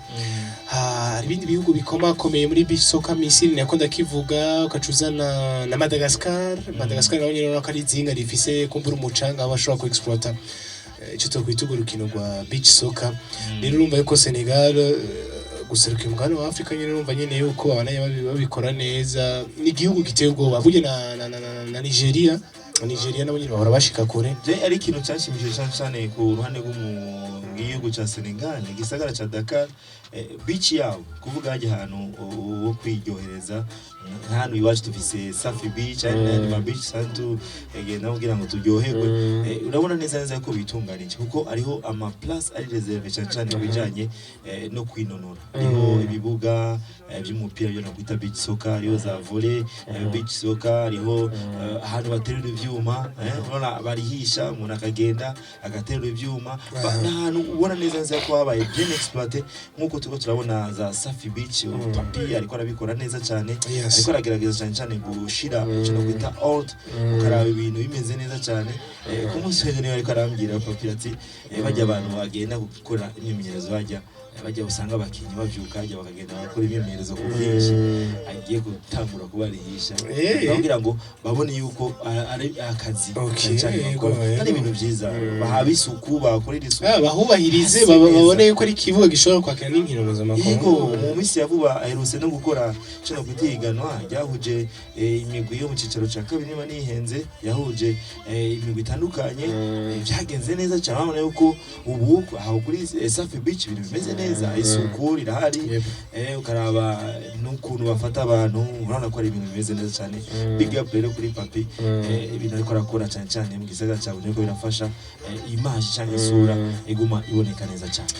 [SPEAKER 2] Hari ibindi bihugu bikomakomeye muri beach soccer, Misiri nako ndakivuga, ukaca uzana na Madagascar. Madagascar naho nyene urabona ko ari izinga rifise kumbura umucanga, aho bashobora ku exploiter ico twokwita urukino rwa beach soccer. Rero urumva yuko Senegal guseruka umugabane wa Afrika nyene, urumva nyene yuko babanaye babikora neza. Ni igihugu giteye ubwoba burya na Nigeria. Nigeria nabo nyene bahora bashika kure.
[SPEAKER 1] Je, ari ikintu cyanshimishije cyane cyane ku ruhande rw'igihugu ca Senegal, igisagara ca Dakar, beach yabo, kuvuga hajya ahantu wo kwiryohereza. Hano iwacu dufise Safi Beach, hari n'ayandi ma beach santu genda kugira ngo turyoherwe. Urabona neza neza ko bitunganije, kuko hariho ama place ari réservé cyane cyane ku bijanye no kwinonora. Hariho ibibuga by'umupira byo nakwita beach soccer, hariho za volley, beach soccer, hariho ahantu baterura ivyuma, urabona barihisha umuntu akagenda agaterura ivyuma. N'ahantu ubona neza neza ko habaye bien exploité, nk'uko turiko turabona za Safi Beach. Papi ariko arabikora neza cyane, ariko aragerageza cyane cyane gushira ico no kwita ordre, ukaraba ibintu bimeze neza cyane. Ku munsi w'ejo niwe ariko arambwira Papi ati bajya abantu bagenda gukora imyimenyerezo, bajya usanga abakinyi bavyuka hajya bakagenda bakora imyimenyerezo ku bwinshi, agiye gutangura kubarihisha kugira ngo babone yuko ari akazi cyane cyane bakora, kandi ibintu byiza, bahaba isuku, bahakorera isuku.
[SPEAKER 2] Ah, bahubahirize
[SPEAKER 1] Hasi neza.
[SPEAKER 2] Babone yuko ari ikibuga gishobora kwakira n'inkino mpuzamakungu.
[SPEAKER 1] Yego, mu minsi ya vuba aherutse no gukora kino kwita ihiganwa ryahuje imigwi yo mu cicaro ca kabiri, niba nihenze, yahuje imigwi itandukanye. Vyagenze neza cyane. Urabona yuko ubu aho kuri Safi Beach ibintu bimeze neza, isuku rirahari. Ukaraba n'ukuntu bafata abantu, urabona ko ari ibintu bimeze neza cyane. Big up rero kuri Papi, ibintu ariko arakora cyane cyane mu gisagara ca Bujumbura ko birafasha image cyangwa isura iguma iboneka neza cyane.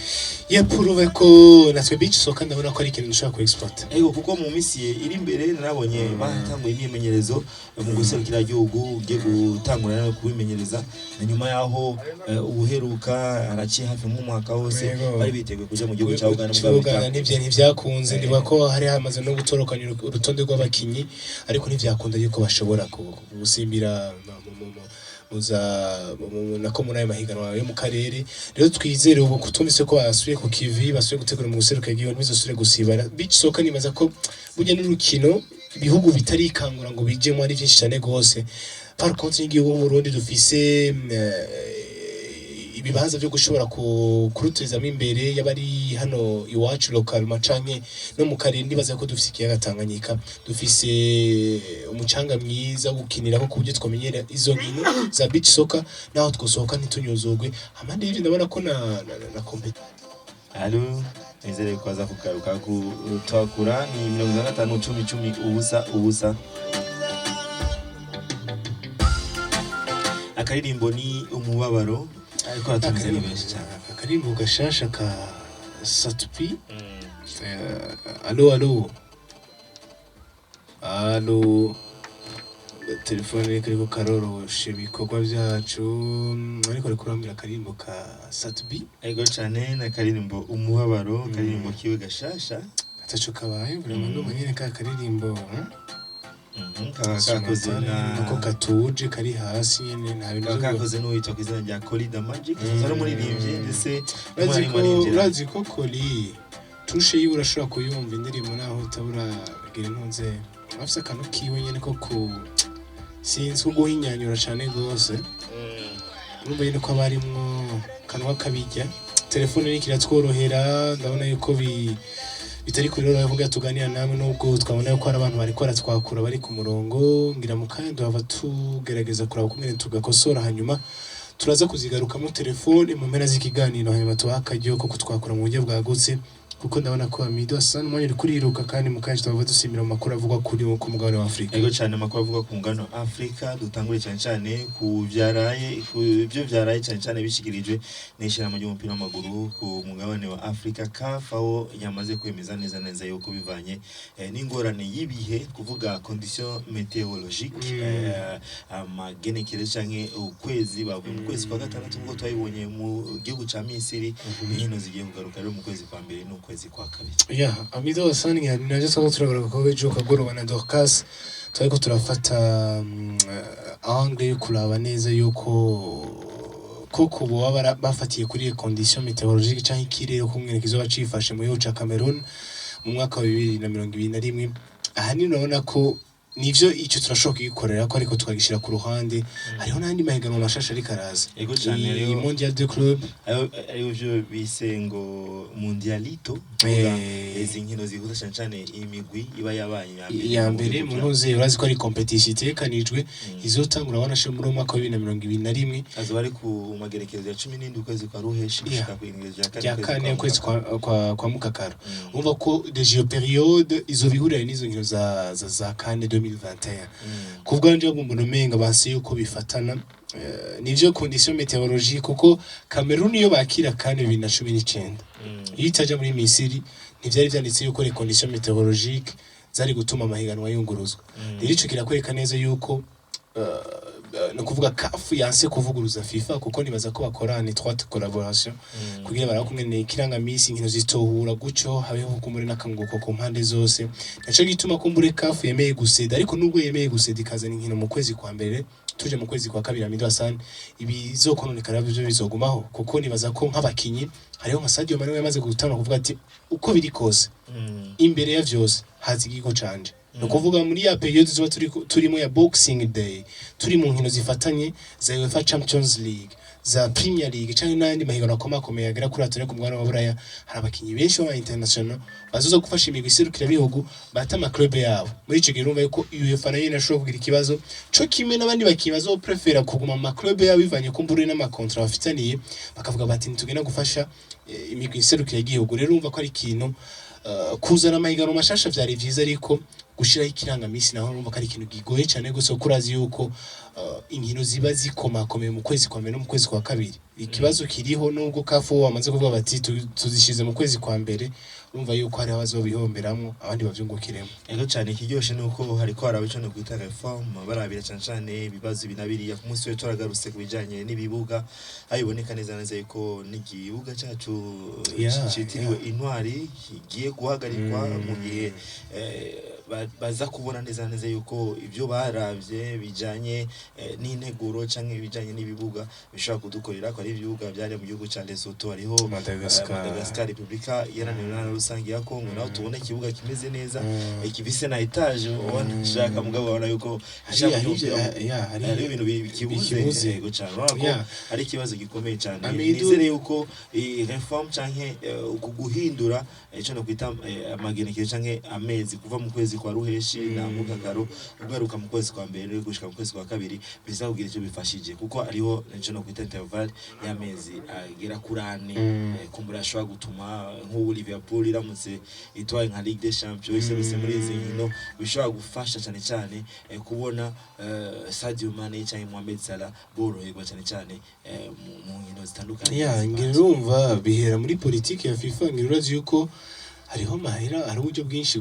[SPEAKER 2] Yep, urumva ko natwe beach soccer ndabona ko ari ikintu dushobora ku export.
[SPEAKER 1] Ego, kuko mu minsi iri imbere narabonye batanguye imyimenyerezo mu guserukira igihugu, ugiye gutangura no kubimenyereza, na nyuma yaho ubuheruka haraciye hafi nk'umwaka wose bari biteguye kuja mu gihugu cya Uganda, mugabo
[SPEAKER 2] Uganda ntivyakunze. Ndibuka ko hari hamaze no gutorokanya urutonde rw'abakinyi, ariko ntivyakunda yuko bashobora gusimbira muza nako muri ayo mahiganwa yo mu karere. Rero twizere ubu kutumvise ko basubiye ku kivi, basubiye gutegura mu guseruka igihugu, ntibizosubire gusibara. Beach soccer nibaza ko burya n'urukino ibihugu bitarikangura ngo bijemo ari byinshi cyane gose. Par contre, nk'igihugu nk'Uburundi dufise ibibanza byo gushobora kurutezamo imbere, yaba ari hano iwacu localement canke no mu karere. Ndibaza ko dufise ikiyaga Tanganyika, dufise umucanga mwiza wo gukinirako, ku buryo twamenyera izo nkino za beach soccer, naho twosohoka ntitunyuzugwe. Hamande y'ivyo ndabona ko na
[SPEAKER 1] Allo, nizere ko aza kugaruka kutwakura. Ni 55 10 10 0 0. Akaririmbo ni Umubabaro, ariko aratumiza ni benshi cyane.
[SPEAKER 2] Akarimbo gashasha ka Sat-B. Allo, allo, allo, telefone iriko karorosha ibikorwa byacu, ariko ariko urambwira akarimbo ka Sat-B.
[SPEAKER 1] Ego cyane, ni akaririmbo Umubabaro, akaririmbo kiwe gashasha.
[SPEAKER 2] Ataco kabaye vraiment, ndumva nyene ka karirimbo,
[SPEAKER 1] Kaba kakoze na
[SPEAKER 2] ko katuje, kari hasi nyene, nta bintu
[SPEAKER 1] kaba
[SPEAKER 2] vyo
[SPEAKER 1] kakoze n'uwitwa ku izina rya Kolly Da Magic, ari umuririmbyi ndetse
[SPEAKER 2] urazi
[SPEAKER 1] n'umwarimu
[SPEAKER 2] ko
[SPEAKER 1] aririmbyi.
[SPEAKER 2] Urazi ko Koli tushe yiwe urashobora kuyumva indirimbo naho utabura gira intunze, afise akantu kiwe nyene ko ku sinzi ko guhinyanyura cane gose. Urumva nyene ko aba arimwo akantu k'akabirya. Telefone iriko iratworohera, ndabona yuko bitari kubiroroha kugira tuganira namwe, nubwo twabona yuko hari abantu bariko baratwakura bari ku murongo. Ngira mu kanya duhava tugerageza kuraba ukungene tugakosora, hanyuma turaza kuzigarukamo telefone mu mpera z'ikiganiro, hanyuma tubaha akaryo ko kutwakura mu buryo bwagutse. Kuko ndabona ko Amido asa n'umwanya uri kuriruka, kandi mu kanya twaba dusimira mu makuru avugwa kuri ku mugabane wa Afrika.
[SPEAKER 1] Ego cyane, amakuru avuga ku mugabane wa Afrika, dutangure cyane cyane ku vyaraye, ku byo vyaraye cyane cyane bishikirijwe n'ishirahamwe ry'umupira w'amaguru ku mugabane wa Afrika, CAF, aho yamaze kwemeza neza neza yuko bivanye n'ingorane y'ibihe, kuvuga condition météorologique, amagenekerezo canke ukwezi bavuye mu kwezi kwa gatandatu nk'uko twabibonye mu gihugu ca Misiri, inkino zigiye kugaruka rero mu kwezi kwa mbere n'ukwezi kwa kabiri.
[SPEAKER 2] Yeah, Amido Hassan, ni navyo twaba turagaruka ko ejo kagoroba na Dorcas turiko turafata angle yo kuraba neza yuko koko boba bafatiye kuri iyo condition météorologique canke ikirere kumwe kizoba cifashe mu gihugu ca Cameroon mu mwaka wa 2021. Ahanini urabona ko nivyo, ico turashobora kugikorera ko, ariko tukagishira ku ruhande. Hariho n'andi mahiganwa mashasha ariko araza.
[SPEAKER 1] Ego cane,
[SPEAKER 2] Iyi Mondial de Club.
[SPEAKER 1] Ariyo byo bise ngo Mundialito, kuvuga izi nkino zihuza cyane cyane imigwi iba yabaye
[SPEAKER 2] iya mbere mu ntuze. Urazi ko ari competition itegekanijwe izotangura wanashe muri uwo mwaka wa 2021.
[SPEAKER 1] Azoba ari ku magerekezo ya 17 ukwezi kwa ruheshi gushika ku igenekerezo rya kane
[SPEAKER 2] Rya kane ukwezi kwa mukakaro. Umva ko déjà iyo période izo bihurira n'izo nkino za CAN 2021. Ku bwanje ahubwo mbona umenga banse yuko bifatana. Nivyo condition météorologique, kuko Cameroon iyo bakira CAN 2019, iyo itaja muri Misiri, ntivyari vyanditse yuko les conditions météorologiques zari gutuma amahiganwa yunguruzwa. Rero ico kirakwereka neza yuko ni ukuvuga CAF yanse kuvuguruza FIFA, kuko nibaza ko bakora en étroite collaboration kugira barabe kumwe ikirangamisi inkino zitohura gutyo, habeho kumbure n'akanguko ku mpande zose. Naco gituma kumbure CAF yemeye guseda, ariko nubwo yemeye guseda ikazana inkino mu kwezi kwa mbere tuje mu kwezi kwa kabiri, Amido Hassan, ibizokononekara byo bizogumaho, kuko nibaza ko nk'abakinyi hariho nka Sadio Mane yamaze gutanga kuvuga ati uko biri kose, imbere ya vyose haza igigo canje. Ni ukuvuga muri ya période tuba turimo ya Boxing Day, turi mu nkino zifatanye za UEFA Champions League, za Premier League canke n'ayandi mahiganwa akomakomeye agera kuri atatu ku mugabane wa Buraya, hari abakinyi benshi b'aba international bazoza gufasha imigwi iserukira bihugu bata ama club yabo. Muri ico gihe urumva yuko UEFA nayo inashobora kugira ikibazo co kimwe n'abandi bakinyi bazoprefera kuguma mu ma club yabo, bivanye kumbure n'ama contrat bafitaniye, bakavuga bati ntitugenda gufasha imigwi iserukira igihugu. Rero urumva ko ari ikintu kuzana amahiganwa mashasha vyari vyiza, ariko gushiraho ikirangamisi naho urumva ko ari ikintu kigoye cyane gose, kuko urazi yuko inkino ziba zikomakomeye mu kwezi kwa mbere no mu kwezi kwa kabiri. Ikibazo kiriho, nubwo CAF bamaze kuvuga bati tuzishize mu kwezi kwa mbere, urumva yuko hariho abazobihomberamwo abandi bavyungukiremo.
[SPEAKER 1] Ego cyane, ikiryoshe ni uko hariko haraba ico no kwita réforme, barabira cyane cyane ibibazo ibi na biriya. Ku munsi w'ejo turagarutse ku bijanye n'ibibuga, aho biboneka neza neza yuko n'igibuga cacu citiriwe Intwari kigiye guhagarikwa mu gihe baza kubona neza neza yuko ibyo baravye bijanye n'integuro canke ibijanye n'ibibuga bishobora kudukorera, ko ari ibibuga byari mu gihugu ca Lesotho, hariho
[SPEAKER 2] Madagascar.
[SPEAKER 1] Madagascar, Republika Iharanira Intwaro Rusange ya Kongo, naho tubona ikibuga kimeze neza, gifise na étage ubona shaka, mugabo ubona yuko hariho ibintu bikibuze.
[SPEAKER 2] Bikibuze.
[SPEAKER 1] Yego cyane, urabona ko ari ikibazo gikomeye cyane.
[SPEAKER 2] Amidou-
[SPEAKER 1] Nizere yuko iyi réforme canke uku guhindura ico no kwita amagenekerezo canke amezi kuva mu kwezi kwa ruheshi na mukakaro ugaruka mu kwezi kwa mbere gushika mu kwezi kwa kabiri biza kugira icyo bifashije, kuko ariho ico no kwita intervalle y'amezi agera kuri ane. Kumbura ashobora gutuma nk'ubu Liverpool iramutse itwaye nka Ligue des Champions, iserutse muri izi nkino, bishobora gufasha cyane cyane kubona Sadio Mane cyangwa Mohamed Salah boroherwa cyane cyane mu nkino zitandukanye
[SPEAKER 2] Ya, ngira
[SPEAKER 1] zibanza.
[SPEAKER 2] Urumva bihera muri politiki ya FIFA. Ngira urazi yuko hariho amahera, hari uburyo bwinshi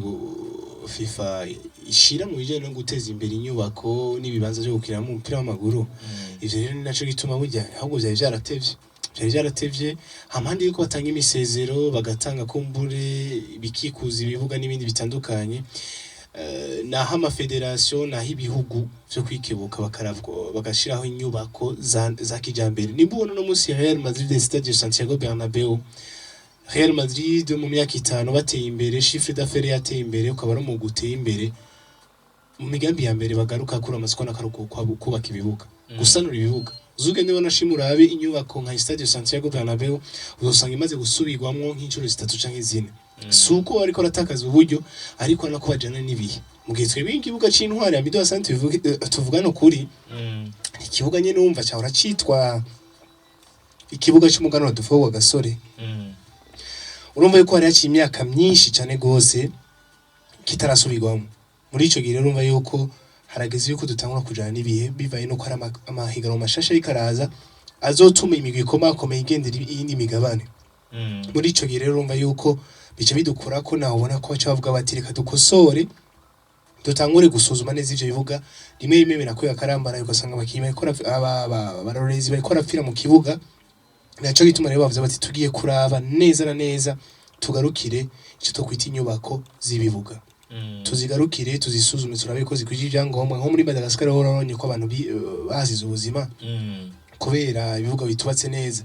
[SPEAKER 2] FIFA ishira mu bijyanye no guteza imbere inyubako n'ibibanza byo gukiniramo umupira w'amaguru. Ivyo rero ni naco gituma burya ahubwo vyari vyaratevye hampande yuko batanga imisezero, bagatanga kumbure bikikuza ibibuga n'ibindi bitandukanye. Naho amafederasiyo, naho ibihugu vyo kwikebuka bakaravwa bagashiraho inyubako za kijambere. Nimba ubona uno munsi Real Madrid, Stade Santiago Bernabeu, Real Madrid mu myaka 5 bateye imbere, chiffre d'affaires yateye imbere, ukaba ari umugwi uteye imbere, mu migambi ya mbere bagaruka kuri amasoko n'akaruhuko kubaka ibibuga, gusanura ibibuga. Uzugende wanashima urabe inyubako nka Stade Santiago Bernabeu, uzosanga imaze gusubirwamwo nk'inshuro zitatu canke zine. Si uko bariko baratakaza uburyo, ariko nako bajana n'ibihe. Mu gihe twebwe ikibuga c'Intwari, Amido Hassan, tuvugane ukuri, ikibuga nyene wumva cahora citwa ikibuga c'umuganura dufowa gasore. Urumva yuko hari haciye imyaka myinshi cyane gose kitarasubirwamo. Muri ico gihe rero urumva yuko harageze yuko dutangura kujana n'ibihe, bivaye nuko hari amahiganwa mashasha ariko araza azotuma imigwi ikomakomeye igendera iyindi migabane. Muri ico gihe rero urumva yuko bica bidukora ko nawe ubona ko baca bavuga bati: "Reka dukosore, dutangure gusuzuma neza ivyo bibuga." Rimwe rimwe birakwiye akarambara, ugasanga abakinyi bariko abarorezi bariko barapfira mu kibuga. Naco gituma rero bavuze bati: "Tugiye kuraba neza na neza, tugarukire ico twokwita inyubako z'ibibuga, tuzigarukire, tuzisuzume, turabe ko zikwije ibyangombwa." Nko muri Madagascar ho urabonye ko abantu basize ubuzima kubera ibibuga bitubatse neza.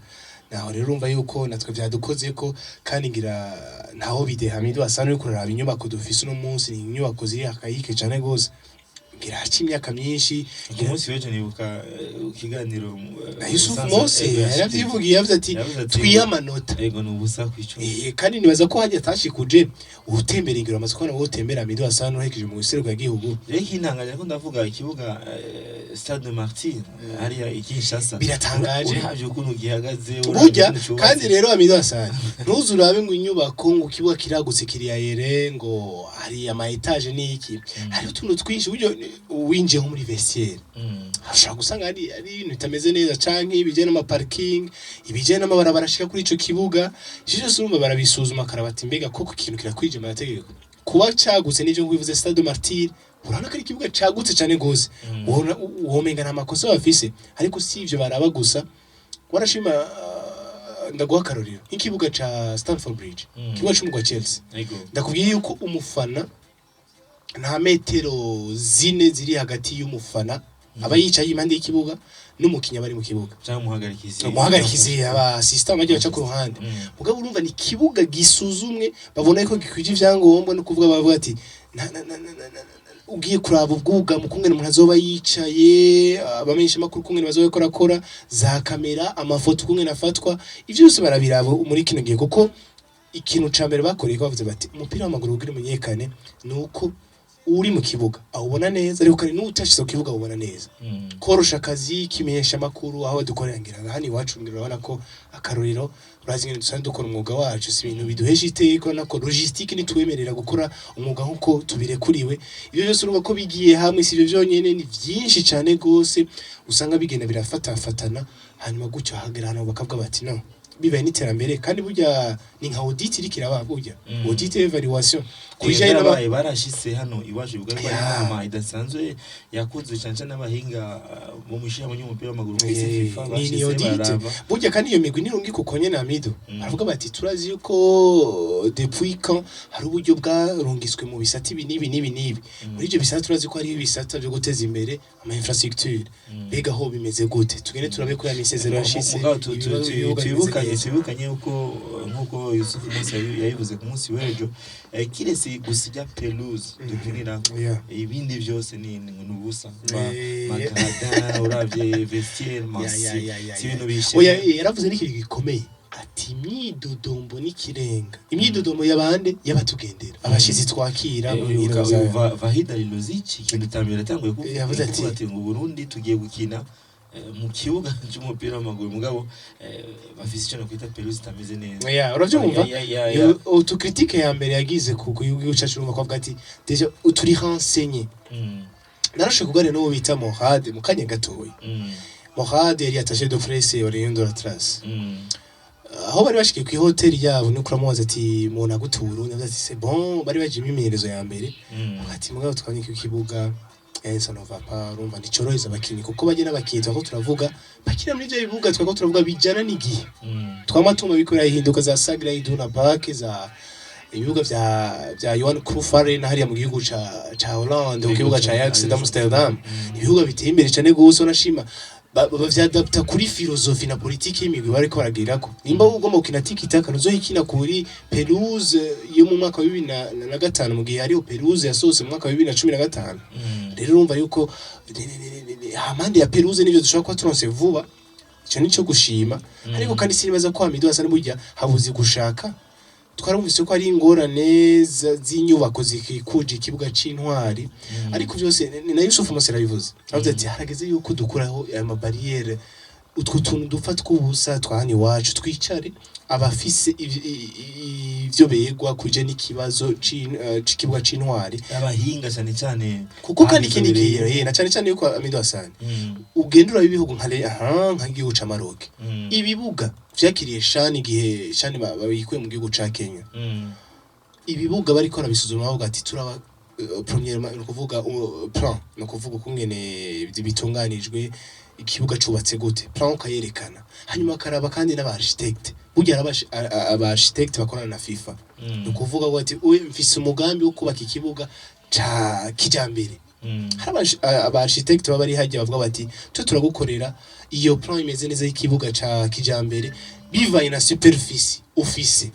[SPEAKER 2] Naho rero urumva yuko natwe vyadukoze ko, kandi ngira ntaho bideha. Hamidu asa n'uriko uraraba inyubako dufise uno munsi, ni inyubako ziri archaïque cane gose, ngira haca imyaka myinshi.
[SPEAKER 1] Ku munsi w'ejo nibuka ikiganiro
[SPEAKER 2] Na Yusuf
[SPEAKER 1] Musanze,
[SPEAKER 2] Mose yaravyivugiye, yavuze ati:
[SPEAKER 1] Yavuze ati,
[SPEAKER 2] "Twihe amanota."
[SPEAKER 1] Ego, ni ubusa kw'icumi.
[SPEAKER 2] Kandi nibaza ko hajya atashikuje utembera, ingiro amaze kubona wowe utembera, Hamidu asa n'uhekeje mu gihugu.
[SPEAKER 1] Rero ikintangaje, ariko ndavuga ikibuga Stade des Martyrs hariya i Kinshasa.
[SPEAKER 2] Biratangaje.
[SPEAKER 1] Uravye ukuntu gihagaze, uravye
[SPEAKER 2] Burya
[SPEAKER 1] ukuntu cubatse.
[SPEAKER 2] Kandi rero, Hamidu Hassan, ntuze urabe ngo inyubako, ngo ikibuga kiragutse, kiriyayere, ngo hari ama étages n'iki, hari utuntu twinshi. Buryo winjiye nko muri vestiaire, ushobora gusanga ari ibintu bitameze neza, canke ibijyanye n'ama parking, ibijyanye n'amabarabara ashika kuri ico kibuga. Ivyo byose urumva barabisuzuma, akaraba ati: "Mbega koko ikintu kirakwije amategeko?" Kuba cagutse n'ivyo nkwivuze, Stade des Martyrs, urabona ko ari ikibuga cagutse cane gose, womenga nta makosa bafise, ariko si ivyo baraba gusa. Warashima, ndaguha akarorero nk'ikibuga ca Stamford Bridge, ikibuga c'umugwa Chelsea. Ndakubwiye yuko umufana nta metero 4 ziri hagati y'umufana aba yicaye impande y'ikibuga n'umukinnyi aba ari mu kibuga.
[SPEAKER 1] Canke umuhagarikizi.
[SPEAKER 2] Umuhagarikizi, aba assistant bagiye baca ku ruhande. Mugabo urumva ni ikibuga gisuzumwe, babona ko gikwije ivyangombwa, no kuvuga bavuga ati ugiye kuraba ubwugamo kungene umuntu azoba yicaye, abamenyesha makuru kungene bazoba bariko barakora, za kamera, amafoto kungene afatwa, ivyo byose barabiraba muri kino gihe. Kuko ikintu ca mbere bakoreye ko bavuze bati umupira w'amaguru kugira umenyekane ni uko uri mu kibuga awubona neza, ariko kandi n'utashize ku kibuga awubona neza, korosha akazi kimenyesha amakuru aho dukorera. Ngira hano iwacu, ngira urabona ko akarorero, urazi ingene dusanzwe dukora umwuga wacu, si ibintu biduhesha iteka, urabona ko logistique ntitwemerera gukora umwuga nk'uko tubirekuriwe. Ibyo byose urumva ko bigiye hamwe, si ibyo byonyene, ni byinshi cyane gose usanga bigenda birafatafatana, hanyuma gutyo hagera ahantu bakavuga bati: "No bibaye n'iterambere." Kandi burya ni nka audit iriko iraba, burya audit, évaluation ku bijanye
[SPEAKER 1] Barabaye barashitse hano iwacu, bivuga ko ari
[SPEAKER 2] Ya.
[SPEAKER 1] inama idasanzwe yakunzwe cyane cyane n'abahinga bo mu ishirahamwe ry'umupira w'amaguru ku isi, FIFA.
[SPEAKER 2] Ni
[SPEAKER 1] Bashitse
[SPEAKER 2] audit.
[SPEAKER 1] baraba.
[SPEAKER 2] Burya kandi iyo migwi nirungika uko nyene, Amido, baravuga bati: "Turazi yuko depuis quand hari uburyo bwarungitswe mu bisata ibi n'ibi n'ibi n'ibi. Muri ibyo bisata turazi ko hariho ibisata byo guteza imbere ama infrastructure. Mbega ho bimeze gute? Tugende turabe ko ya misezero yashitse,
[SPEAKER 1] Mugabo
[SPEAKER 2] ibibuga bimeze
[SPEAKER 1] twibukanye
[SPEAKER 2] neza."
[SPEAKER 1] Twibukanye yuko nkuko Yusuf Musa yabivuze ku munsi w'ejo, kiretse gusa ijya pelouse dukinirako, ibindi byose ni ubusa. Ma gradins, uravye vestiaire,
[SPEAKER 2] Ya, ya, ya, ya,
[SPEAKER 1] si ibintu
[SPEAKER 2] ya.
[SPEAKER 1] bishe.
[SPEAKER 2] Oya, yaravuze n'ikintu gikomeye ati: "Imyidodombo n'ikirenga, imyidodombo y'abande y'abatugendera, abashitsi twakira mu nkino zayo."
[SPEAKER 1] Vahid Halilhodzic, ikintu cya mbere yatanguye kuvuga,
[SPEAKER 2] Yavuze ati-
[SPEAKER 1] kuvuga ati ngo Burundi tugiye gukina mu kibuga cy'umupira w'amaguru, mugabo bafise icyo nakwita pelouse itameze neza.
[SPEAKER 2] Ya, uravyumva?
[SPEAKER 1] Ya.
[SPEAKER 2] Iyo autocritique ya mbere yagize ku gihugu cyacu, urumva ko avuga ati: "Déjà turi renseigné." Narashoboye kuganira n'uwo bita Mohad mu kanya gatoya. Mohad yari attaché de presse wa Lions de l'Atlas. Aho bari bashikiye ku hoteli yabo, ni kuramubaza ati: "Umuntu agute Burundi?" Avuze ati: "C'est bon." Bari baje imyimenyerezo ya mbere. Ati: "Mugabo twabonye ko ikibuga ça ne va pas." Urumva nticorohereza abakinyi, kuko bajye n'abakinyi twako turavuga bakina muri ivyo bibuga twako turavuga bijana n'igihe. Twama tuma bikora ihinduka za Signal Iduna Park, za ibibuga vya Johan Cruyff Arena hariya mu gihugu ca Hollande, ku kibuga ca Ajax d'Amsterdam. Ibibuga biteye imbere cyane gose, unashima bavyadapta kuri philosophie na politiki y'imigwi bariko baragirako. Nimba ugomba gukina tiki-taka, ntuzoyikina kuri pelouse yo mu mwaka wa 2005 mu gihe hariho pelouse yasohotse mu mwaka wa 2015. Rero urumva yuko hamande ya pelouse nivyo dushobora kuba turonse vuba, ico nico gushima. Ariko kandi sinibaza ko Hamidu Hassan burya habuze gushaka. Twarumvise ko ari ingorane z'inyubako zikikuje ikibuga c'Intwari, ariko byose ni na Yusuf Musa yarabivuze, aravuze ati: "Harageze yuko dukuraho aya ma barrières." Utwo tuntu dupfa tw'ubusa twa hano iwacu, twicare abafise ivyo begwa kuje n'ikibazo c'ikibuga c'Intwari.
[SPEAKER 1] Abahinga cyane cyane.
[SPEAKER 2] Kuko kandi ikindi
[SPEAKER 1] babizobereye.
[SPEAKER 2] kintu, na cyane cyane yuko, Amido Hassan, ugenda uraba ibihugu nka nk'igihugu ca Maroc, ibibuga vyakiriye CHAN, igihe CHAN babikuye mu gihugu ca Kenya, ibibuga bariko barabisuzuma, bavuga ati turaba premièrement, ni ukuvuga plan, ni ukuvuga ukungene bitunganijwe, ikibuga cubatse gute, plan ukayerekana, hanyuma akaraba kandi n'aba architecte. Burya hari aba architecte bakorana na FIFA. Ni ukuvuga ngo ati uwe mfise umugambi wo kubaka ikibuga ca kijambere. Hari aba architecte baba bari hajya, bavuga bati twe turagukorera iyo plan imeze neza y'ikibuga ca kijambere, bivanye na superficie ufise,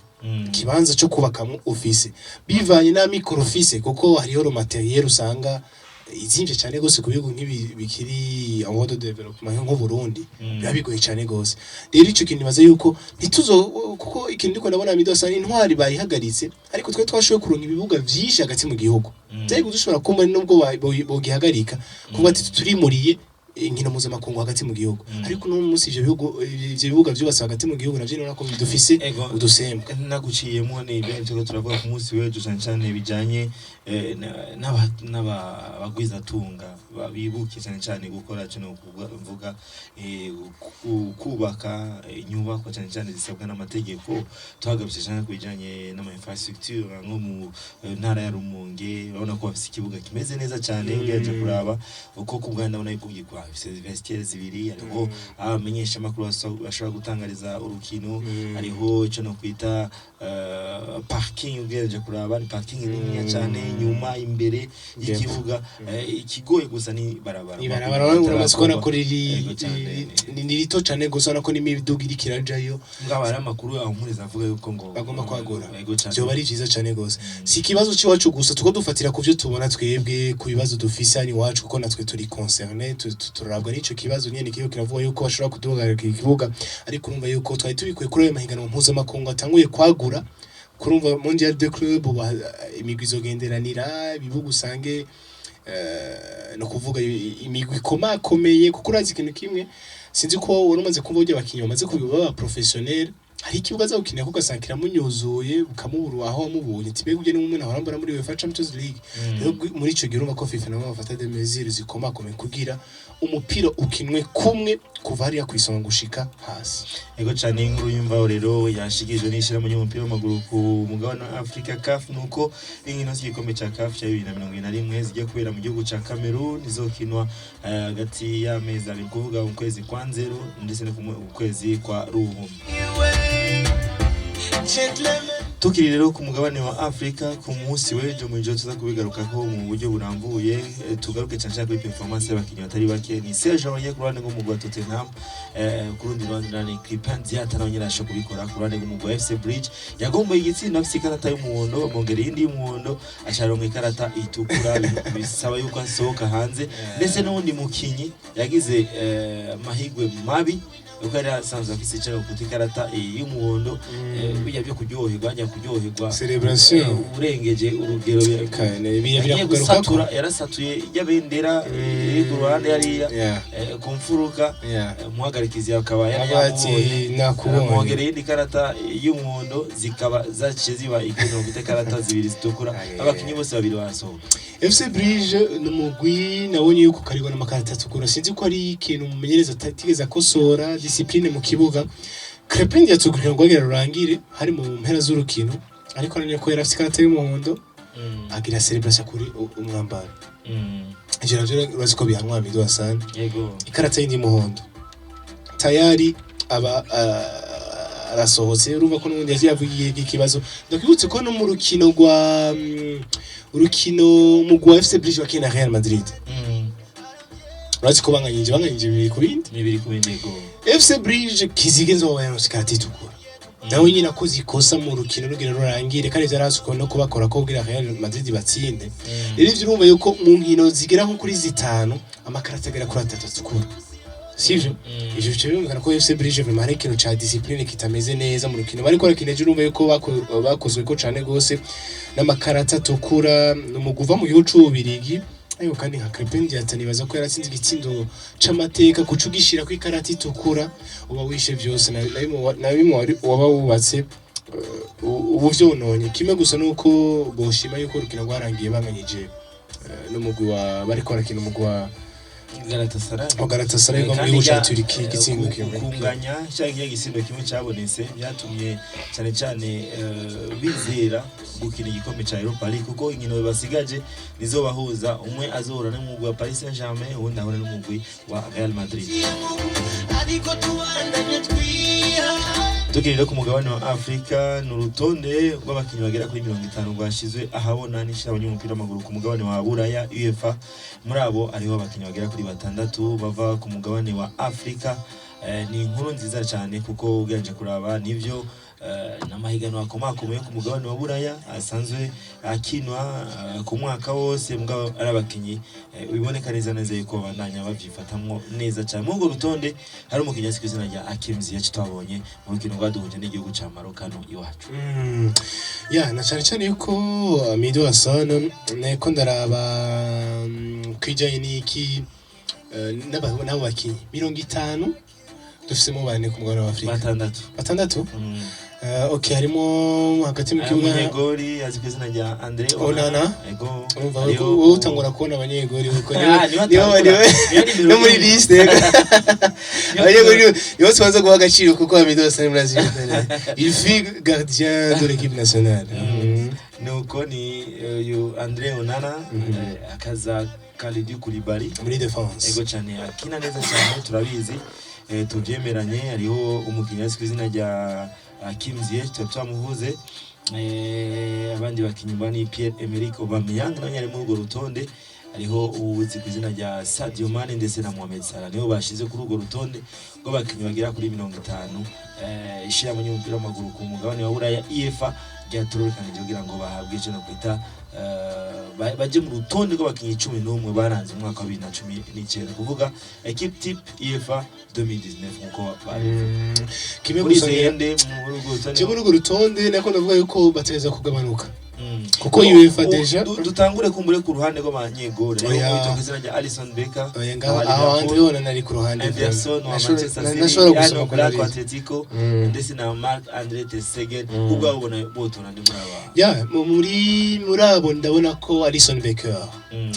[SPEAKER 2] ikibanza cyo kubakamo ufise, bivanye na mikoro ufise, kuko hariho le matériel usanga izimvye cyane gose ku bihugu nk'ibi bikiri en voie de développement nk'u Burundi. Biba bigoye cyane gose. Rero ico kintu nibaza yuko ntituzo, kuko ikintu ndiko ndabona, Midosa, Intwari bayihagaritse, ariko twe twashoboye kuronka ibibuga vyinshi hagati mu gihugu. Byari dushobora kumva nubwo bogihagarika, kuvuga ati turimuriye inkino mpuzamakungu hagati mu gihugu. Ariko no munsi ivyo bihugu, ivyo bibuga vyubatse hagati mu gihugu, navyo nabona ko dufise
[SPEAKER 1] Ego.
[SPEAKER 2] udusembwa.
[SPEAKER 1] Naguciyemo, ni ibyo turiko turavuga ku munsi w'ejo, cyane cyane bijanye n'abagwizatunga bibuke cyane cyane gukora kino mvuga kubaka inyubakwa cyane cyane zisabwa n'amategeko. Tuhagarutse cyane ku bijanye n'ama infrastructure nko mu ntara ya Rumonge, urabona ko bafise ikibuga kimeze neza cyane. Ugerageje kuraba uko ku bwanjye ndabona yuko gikwa bifise vestiaire zibiri, hariho abamenyesha amakuru bashobora gutangariza urukino, hariho icyo no kwita parking. Ugerageje kuraba ni parking niniya cyane, inyuma, imbere y'ikibuga. Ikigoye gusa ni barabara.
[SPEAKER 2] Ibarabara uramaze kubona ko riri
[SPEAKER 1] Yego cyane.
[SPEAKER 2] ni rito cyane gusa, urabona ko n'imiduga iriko irajayo.
[SPEAKER 1] Mugabo hari amakuru ahumuriza avuga yuko ngo
[SPEAKER 2] Bagomba kwagura.
[SPEAKER 1] Yego cyane.
[SPEAKER 2] Vyoba ari vyiza cyane gose. Si ikibazo c'iwacu gusa, tuko dufatira ku vyo tubona twebwe, ku bibazo dufise hano iwacu, kuko natwe turi concerné, turabwa n'ico kibazo nyene kiriko kiravuga yuko bashobora kuduhagarika ikibuga. Ariko urumva yuko twari tubikuye kuri ayo mahiganwa mpuzamakungu atanguye kwagura, kurumva Mondial de Club, ubu imigwi izogenderanira, ibibuga usange no kuvuga imigwi ikomakomeye. Kuko urazi ikintu kimwe, sinzi ko wari umaze kumva, burya abakinyi bamaze kuba baba professionnel, hari ikibuga aza gukinira ko ugasanga kiramunyuzuye, ukamubura aho wamubonye, ati mbega ujye n'umwe ahora mbona muri UEFA Champions League. Rero muri ico gihe urumva ko FIFA nabo bafata des mesures zikomakomeye kugira umupira ukinwe kumwe kuva hariya kw'isonga gushika hasi.
[SPEAKER 1] Ego cyane. Inkuru y'imvaho rero yashikirijwe n'ishyirahamwe ry'umupira w'amaguru ku mugabane wa Afrika, CAF, nuko inkino z'igikombe cya CAF cya 2021 zigiye kubera mu gihugu cya Cameroon izokinwa hagati y'amezi abiri, kuvuga mu kwezi kwa Nzero ndetse no mu kwezi kwa Ruhuma. Tukiri rero ku mugabane wa Afrika, ku munsi w'ejo mu ijoro tuza kubigarukako mu buryo burambuye, tugaruke cyane cyane kuri performance y'abakinnyi batari bake. Ni Serge Aurier ku ruhande rw'umugwi wa Tottenham, ku rundi ruhande ni Crépin Diatta, nawe nyine arashobora kubikora ku ruhande rw'umugwi wa FC Bridge. Yagomboye igitsinda afise ikarata y'umuhondo, bamwongera iyindi y'umuhondo, acaronka ikarata itukura, bisaba yuko asohoka hanze. Ndetse n'uwundi mukinyi yagize amahigwe mabi, kuko yari asanzwe afise icyo kuta ikarata y'umuhondo, bijya byo kuryoherwa, ajya kuryoherwa
[SPEAKER 2] Celebration.
[SPEAKER 1] Urengeje urugero.
[SPEAKER 2] Kane,
[SPEAKER 1] Yagiye
[SPEAKER 2] birakugarukako.
[SPEAKER 1] gusatura, yarasatuye ijya bendera iri ku ruhande hariya ku mfuruka. Umuhagarikizi akaba yari
[SPEAKER 2] Avuga ati
[SPEAKER 1] yamubonye,
[SPEAKER 2] nakubonye.
[SPEAKER 1] aramwongereye iyindi karata y'umuhondo, zikaba zaciye ziba ikintu bita karata zibiri zitukura.
[SPEAKER 2] Aye.
[SPEAKER 1] Abakinyi bose babiri barasohoka.
[SPEAKER 2] FC Bridge ni umugwi nabonye yuko karigwa n'amakarata atukura. Sinzi ko ari ikintu umumenyereza atigeze akosora, discipline mu kibuga. Crépin yatugurira ngo agera rurangire hari mu mpera z'urukino, ariko none ko yari afite ikarata y'umuhondo, agira celebration kuri umwambaro. Ivyo navyo urazi ko bihanwa, Amido Hassan.
[SPEAKER 1] Yego.
[SPEAKER 2] Ikarata yindi y'umuhondo, tayari aba arasohotse. Urumva ko n'ubundi yagiye yavugiye ikibazo. Ndakwibutse ko no mu rukino rwa urukino mugwi wa FC Bridge wakina na Real Madrid, urazi ko banganyije 2-2.
[SPEAKER 1] 2-2, yego.
[SPEAKER 2] FC Bridge kizigenza wabaye yaronse ikarata itukura, nawe nyine akoze ikosa mu rukino rugira rurangire, kandi vyarazi ko no kubakora ko kugira Real Madrid batsinde. Rero ivyo urumva yuko mu nkino zigera nko kuri zitanu, amakarata agera kuri atatu atukura, sivyo? Ivyo bice birumvikana ko FC Bridge vraiment hari ikintu ca discipline kitameze neza mu rukino bariko barakina ejo. Urumva yuko bakozwe ko cane gose n'amakarata atukura. Ni umugwi uva mu gihugu c'Ububirigi. Ariko kandi nka Crépin Diatta nibaza ko yaratsinze igitsindo c'amateka, kuca ugishira ku ikarata itukura uba wishe vyose na bimwe waba wubatse, ubu vyononye. Kimwe gusa nuko boshima yuko urukino rwarangiye banganyije n'umugwi wa bariko barakina, umugwi wa
[SPEAKER 1] Galatasaray.
[SPEAKER 2] Wa Galatasaray wo muri
[SPEAKER 1] Kandi
[SPEAKER 2] gihugu ca Turkiye, igitsindo kimwe.
[SPEAKER 1] Kunganya cyangwa igitsindo kimwe cyabonetse byatumye cyane cyane bizera gukina igikombe cya Europa League, kuko inkino basigaje nizo bahuza, umwe azohura n'umugwi wa Paris Saint-Germain, uwundi ahura n'umugwi wa Real Madrid.
[SPEAKER 3] Ariko tubandanye twiha.
[SPEAKER 1] Tukiri rero ku mugabane wa Afrika, ni urutonde rw'abakinnyi bagera kuri 50 rwashyizwe ahabona n'ishyirahamwe ry'umupira w'amaguru ku mugabane wa Buraya, UEFA. Muri abo hariho abakinnyi bagera kuri batandatu bava ku mugabane wa Afrika. Ni inkuru nziza cyane kuko ugerageje kuraba nivyo n'amahiganwa akomakomeye ku mugabane wa Buraya asanzwe akinwa ku mwaka wose, mugabo ari abakinnyi biboneka neza neza yuko babandanya babyifatamwo neza cyane. Muri urwo rutonde hari umukinnyi azwi ku izina rya Hakim Ziyech, twabonye mu rukino rwaduhuje n'igihugu ca Maroc hano iwacu.
[SPEAKER 2] Ya, na cyane cyane yuko Amido Hassan neko ndaraba kwijanye n'iki, n'abo bakinyi 50 dufisemo bane ku mugabane wa Afrika.
[SPEAKER 1] Batandatu.
[SPEAKER 2] Batandatu.
[SPEAKER 1] Mm.
[SPEAKER 2] Okay, harimo hagati mu
[SPEAKER 1] Hari
[SPEAKER 2] kibuga
[SPEAKER 1] umunyegori azwi ku izina rya Andre
[SPEAKER 2] Onana.
[SPEAKER 1] Ego.
[SPEAKER 2] Urumva
[SPEAKER 1] Hariho
[SPEAKER 2] wowe utangura kubona abanyegori kuko
[SPEAKER 1] Ah,
[SPEAKER 2] niwe
[SPEAKER 1] niwe
[SPEAKER 2] niwe
[SPEAKER 1] atangura.
[SPEAKER 2] niwe
[SPEAKER 1] Niwe nimero
[SPEAKER 2] no muri
[SPEAKER 1] imwe.
[SPEAKER 2] liste abanyegori nibo tubanza guha agaciro, kuko Amido Hassan murazi il fut gardien de l'équipe nationale.
[SPEAKER 1] Nuko ni uyu Andre Onana, akaza Kalidou Koulibaly
[SPEAKER 2] muri défense.
[SPEAKER 1] Ego cyane, akina neza cyane, turabizi, tubyemeranye. Hariho umukinnyi azwi ku izina rya Hakim Ziyech tuba twamuvuze. Abandi bakinnyi ba ni Pierre Emerick Aubameyang, nawe ari muri urwo rutonde. Hariho uwuzi ku izina rya Sadio Mane ndetse na Mohamed Salah, nibo bashize kuri urwo rutonde rw'abakinnyi bagera kuri 50 ishyirahamwe ry'umupira w'amaguru ku mugabane wa Buraya, UEFA, ryatorokanije kugira ngo bahabwe icyo no kwita baje mu rutonde rw'abakinnyi 11 baranze umwaka wa 2019, kuvuga équipe type UEFA 2019 nkuko babivuga.
[SPEAKER 2] Kimwe
[SPEAKER 1] Muri
[SPEAKER 2] gusa
[SPEAKER 1] zende muri urwo rutonde
[SPEAKER 2] je muri urwo rutonde nako ndavuga yuko bategereza kugabanuka kuko
[SPEAKER 1] Bo,
[SPEAKER 2] UEFA déjà
[SPEAKER 1] dutangure kumbure ku ruhande rw'abanyegore.
[SPEAKER 2] Oya.
[SPEAKER 1] Hariho ku izina rya Alisson Becker
[SPEAKER 2] Oya, ngaho
[SPEAKER 1] wa
[SPEAKER 2] aho
[SPEAKER 1] Liverpool,
[SPEAKER 2] Andre Onana ari ku ruhande.
[SPEAKER 1] Ederson wa Manchester City,
[SPEAKER 2] Nashobora
[SPEAKER 1] Jan
[SPEAKER 2] gusoma ko
[SPEAKER 1] Oblak wa
[SPEAKER 2] nari
[SPEAKER 1] Atletico ndetse na Marc Andre ter Stegen. Ubwabo ubona botora ndi muri aba?
[SPEAKER 2] Ya, muri abo ndabona ko Alisson Becker,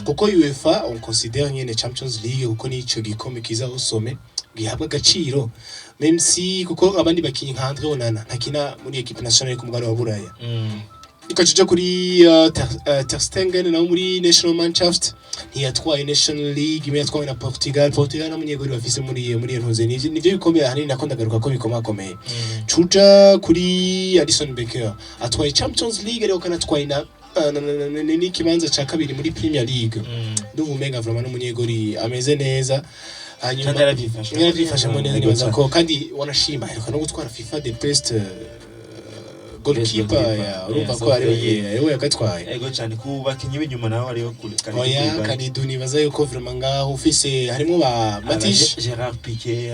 [SPEAKER 2] kuko UEFA on considère nyene Champions League, kuko nico gikombe kiza usome gihabwa agaciro, même si kuko abandi bakinyi nka Andre Onana ntakina muri équipe nationale ku mugabane wa Buraya. Ikaja kuri Ter Stegen nawe muri National Mannschaft ntiyatwaye National League imwe, yatwawe na Portugal. Portugal n'umunyegori bafise muri iyo ntuze, nivyo bikomeye ahanini nako ndagaruka ko bikomakomeye. Cuja kuri Alisson Becker, atwaye Champions League ariko kanatwaye na n'ikibanza ca kabiri muri Premier League. Ndumva umenga vraiment n'umunyegori ameze neza. Hanyuma
[SPEAKER 1] Kandi yaravyifashe.
[SPEAKER 2] Yaravyifashemo neza.
[SPEAKER 1] Ego
[SPEAKER 2] Nibaza
[SPEAKER 1] cane.
[SPEAKER 2] ko kandi wanashima aheruka no gutwara FIFA the best goalkeeper.
[SPEAKER 1] Goalkeeper.
[SPEAKER 2] Ya, urumva
[SPEAKER 1] Yes,
[SPEAKER 2] ko ari
[SPEAKER 1] of the
[SPEAKER 2] we yagatwaye.
[SPEAKER 1] Ego cyane. Ku bakinyi b'inyuma naho hariho Kalidou
[SPEAKER 2] Oya.
[SPEAKER 1] Koulibaly.
[SPEAKER 2] Kalidou nibaza yuko vraiment ngaho ufise harimo ba
[SPEAKER 1] Aba
[SPEAKER 2] Matic,
[SPEAKER 1] Gerard Piqué,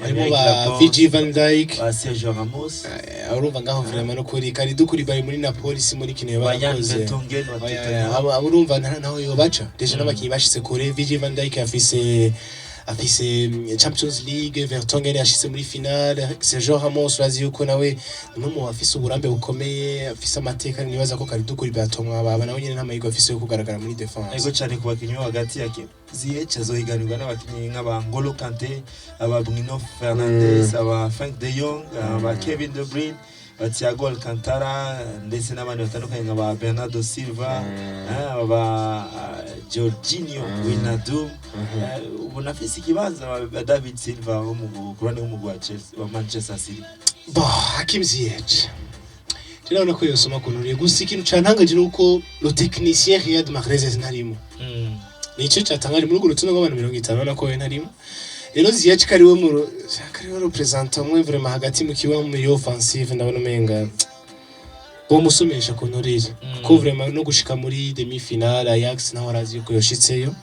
[SPEAKER 2] harimo
[SPEAKER 1] Aymeric
[SPEAKER 2] ba
[SPEAKER 1] Laporte,
[SPEAKER 2] Virgil van Dijk,
[SPEAKER 1] ba Sergio Ramos,
[SPEAKER 2] urumva ngaho vraiment no kuri Kalidou Koulibaly muri Napoli si muri kino
[SPEAKER 1] ba Jan
[SPEAKER 2] barakoze.
[SPEAKER 1] Vertonghen wa
[SPEAKER 2] Oya,
[SPEAKER 1] Tottenham.
[SPEAKER 2] abo urumva naho yobaca déjà n'abakinyi bashitse kure. Virgil van Dijk afise Champions League, Vertonghen yashitse muri finale, Sergio Ramos urazi yuko nawe ni umwe mu bafise uburambe bukomeye, afise amateka. Nibaza ko Kalidou Koulibaly atomwababa, nawe nyene nta mahirwe afise yo kugaragara muri défense.
[SPEAKER 1] Ego cyane. Ku bakinyi bo hagati ya Ziyech azohiganirwa n'abakinyi nk'aba Ngolo Kante, aba Bruno Fernandes, aba Frank de Jong, aba Kevin De Bruyne, ba Thiago Alcantara ndetse n'abandi batandukanye nka ba Bernardo Silva, aba Jorginho Wijnaldum. Ubona afise ikibanza ba David Silva wo mu ku ruhande rw'umugwi wa Chelsea, wa Manchester City.
[SPEAKER 2] Bon, Hakim Ziyech turabona ko yosoma kunuriye, gusa ikintu cantangaje ni uko le technicien Riyad Mahrez ntarimo. Nico catangaje muri urwo rutonde rw'abantu 50, urabona ko we ntarimo. Rero Ziyech kariwe représentant umwe vraiment hagati mu kibuga muri offensive, ndabona umenga bomusomesha kunturire, kuko vraiment no gushika muri demi finale Ajax naho arazi yuko yoshitseyo.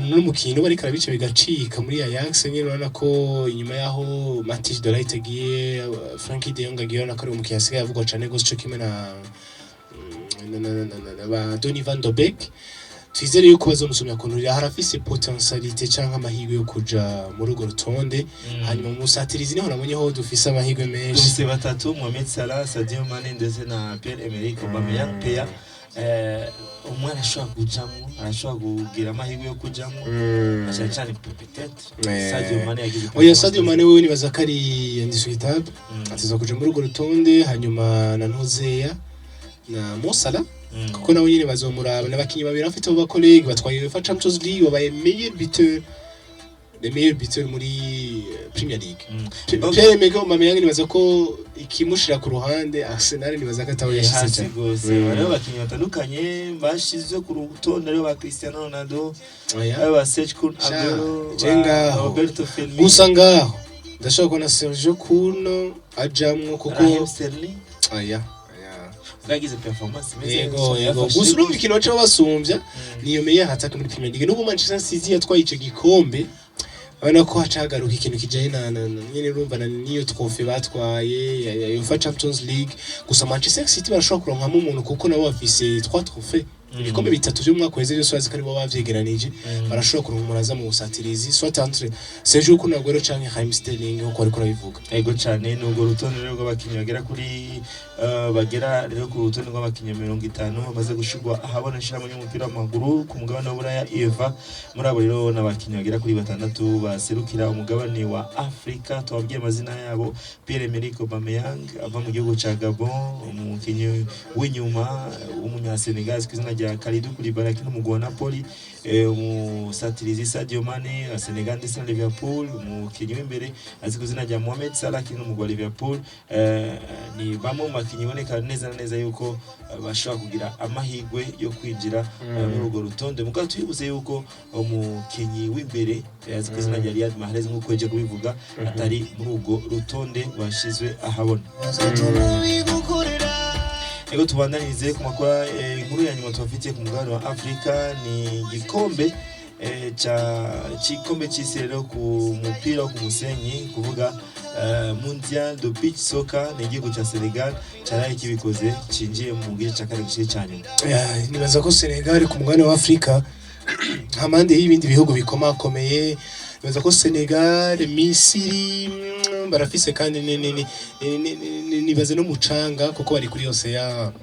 [SPEAKER 2] N'umukinyi uba ariko arabica bigacika muri Ajax nyene, urabona ko inyuma yaho Matthijs de Ligt agiye, Frenkie de Jong agiye, urabona ko ari umukinyi asigaye avugwa cane gose, co kimwe na ba Donny van de Beek. Twizere yuko bazomusumya kunturira, harafise potentialité canke amahirwe yo kuja muri urwo rutonde. Hanyuma mu busatirizi niho nabonye ho dufise amahirwe menshi.
[SPEAKER 1] Dufise batatu: Mohamed Salah, Sadio Mane ndetse na Pierre-Emerick Aubameyang. Peya, umwe arashobora kujamwo, arashobora kugira amahirwe yo kujamwo, na cyane cyane peut-être Sadio Mane yagize
[SPEAKER 2] Oya,
[SPEAKER 1] performance.
[SPEAKER 2] Sadio Mane wewe nibaza ko ari indiscutable, ateza kuja muri urwo rutonde, hanyuma na Ntuzeya na Mo Salah, kuko nabo nyene bazomuraba. N'abakinyi babiri bafite abo ba collègues batwaye UEFA Champions League, babaye meilleur buteur, les meilleurs buteurs muri Premier League. Pierre-Emerick Aubameyang nibaza ko ikimushira ku ruhande Arsenal, nibaza ko ataho yashize
[SPEAKER 1] hasi
[SPEAKER 2] cyane.
[SPEAKER 1] Gose. Hariho abakinyi batandukanye bashizwe ku rutonde, aribo ba Cristiano Ronaldo,
[SPEAKER 2] Oya.
[SPEAKER 1] aribo ba Sergio Kun
[SPEAKER 2] Sha,
[SPEAKER 1] Aguero,
[SPEAKER 2] je
[SPEAKER 1] ba
[SPEAKER 2] ngaho.
[SPEAKER 1] Roberto Firmino,
[SPEAKER 2] Gusa ngaho ndashobora kubona Sergio Kuno ajamwo kuko
[SPEAKER 1] Raheem Sterling
[SPEAKER 2] aya aya
[SPEAKER 1] bwagize performance imeze
[SPEAKER 2] Yego.
[SPEAKER 1] neza,
[SPEAKER 2] Yego.
[SPEAKER 1] yafashe
[SPEAKER 2] Gusa urumva ikintu baca basumbya niyo meilleur attaque muri Premier League. N'ubu Manchester City yatwaye ico gikombe, urabona ko haca hagaruka ikintu kijanye na nyene, urumva na niyo trophée batwaye ya UEFA Champions League. Gusa Manchester City barashobora kuronkamo umuntu kuko nabo bafise 3 trophées, ibikombe bitatu vy'umwaka uheze byose, bazi ko aribo bavyegeranije. Barashobora kuronka umuntu aza mu busatirizi, soit entre Sergio Kun Aguero canke Raheem Sterling, nkuko bariko barabivuga.
[SPEAKER 1] Ego cyane, ni urwo rutonde rero rw'abakinnyi bagera kuri bagera rero ku rutonde rw'abakinnyi 50 bamaze gushirwa ahabona ishyirahamwe ry'umupira w'amaguru ku mugabane wa Buraya, UEFA. Muri abo rero n'abakinnyi bagera kuri batandatu baserukira umugabane wa Afrika. Tubabwiye amazina yabo: Pierre-Emerick Aubameyang ava mu gihugu ca Gabon, umukinnyi w'inyuma w'umunyasenegal ku izina rya Kalidou Koulibaly akina umugwi wa Napoli, umusatirizi Sadio Mane wa Senegal ndetse na Liverpool, umukinnyi w'imbere azi ku izina rya Mohamed Salah akina umugwi wa Liverpool. Ni bamwe mu bakinnyi boneka neza na neza yuko bashobora kugira amahirwe yo kwinjira muri urwo rutonde. Mugabo twibutse yuko umukinnyi w'imbere azi ku izina rya Riyad Mahrez, nk'uko yaje kubivuga, atari muri urwo rutonde rwashizwe ahabona. Ego, tubandanirize ku makuru. Inkuru ya nyuma tubafitiye ku mugabane wa Afrika ni igikombe ca cikombe c'isi rero ku mupira wo ku musenyi, kuvuga Mondial de Beach Soccer. Ni igihugu ca Senegal caraye kibikoze, cinjiye mu gice ca kane gice ca nyuma.
[SPEAKER 2] Ya, nibaza ko Senegal ku mugabane wa Afrika, hampande y'ibindi bihugu bikomakomeye, nibaza ko Senegal, Misiri, barafise kandi nibaze no mucanga kuko bari kuri océan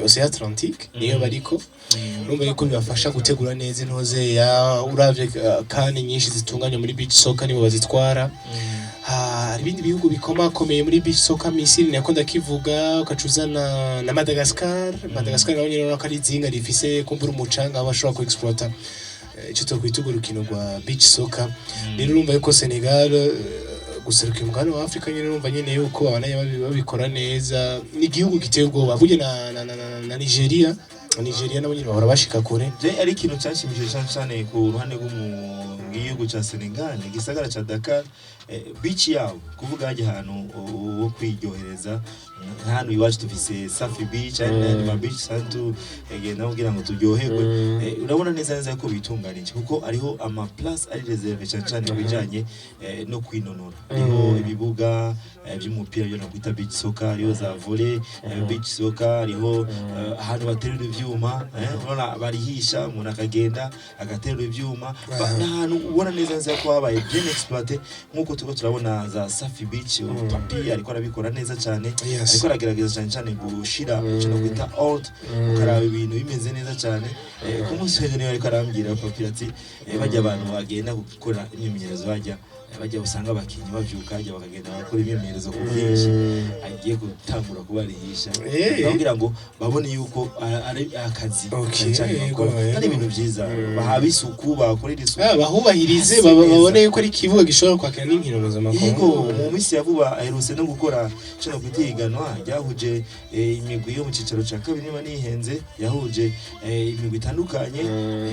[SPEAKER 2] océan Atlantique niyo bariko. Urumva yuko bibafasha gutegura neza intoze ya uravye kandi nyinshi zitunganywa muri beach soccer nibo bazitwara. Hari ibindi bihugu bikomakomeye muri beach soccer, Misiri nako ndakivuga, ukaca uzana na Madagascar. Madagascar naho nyene urabona ko ari izinga rifise kumbura umucanga aho bashobora ku exploiter ico twokwita urwo rukino rwa beach soccer. Rero urumva yuko Senegal guserukira umugabane wa Afrika nyene, urumva nyene yuko babanaye babikora neza. Ni igihugu giteye ubwoba burya na Nigeria. Nigeria nabo nyene bahora bashika kure.
[SPEAKER 1] Je, ari ikintu cyanshimishije cyane cyane ku ruhande rw'igihugu ca Senegal, igisagara ca Dakar, beach yabo, kuvuga hajya ahantu wo kwiryohereza. Hano iwacu dufise Safi Beach, hari n'ayandi ma beach santu genda kugira ngo turyoherwe. Urabona neza neza ko bitunganije kuko hariho ama place ari réservé cyane cyane ku bijanye no kwinonora. Hariho ibibuga by'umupira byo nakwita beach soccer, hariho za volley, beach soccer, hariho ahantu baterura ivyuma, urabona barihisha umuntu akagenda agaterura ivyuma. N'ahantu ubona neza neza ko habaye bien exploité, nk'uko turiko turabona za Safi Beach. Papi ariko arabikora neza cyane, ariko aragerageza cyane cyane gushira icyo no kwita ordre, ukaraba ibintu bimeze neza cyane. Ku munsi w'ejo niwe ariko arambwira Papi ati bajya abantu bagenda gukora imyimenyerezo, bajya usanga abakinnyi bavyuka hajya bakagenda bakora imyimenyerezo ku bwinshi, agiye gutangura kubarihisha kugira ngo babone yuko ari akazi cyane cyane bakora kandi ibintu byiza, bahaba isuku, bahakorera isuku.
[SPEAKER 2] Ah, bahubahirize
[SPEAKER 1] Hasi neza.
[SPEAKER 2] Babone yuko ari ikibuga gishobora kwakira n'inkino mpuzamakungu.
[SPEAKER 1] Yego, mu minsi ya vuba aherutse no gukora kino kwita ihiganwa ryahuje imigwi yo mu cyicaro cya kabiri, niba nihenze, yahuje imigwi itandukanye.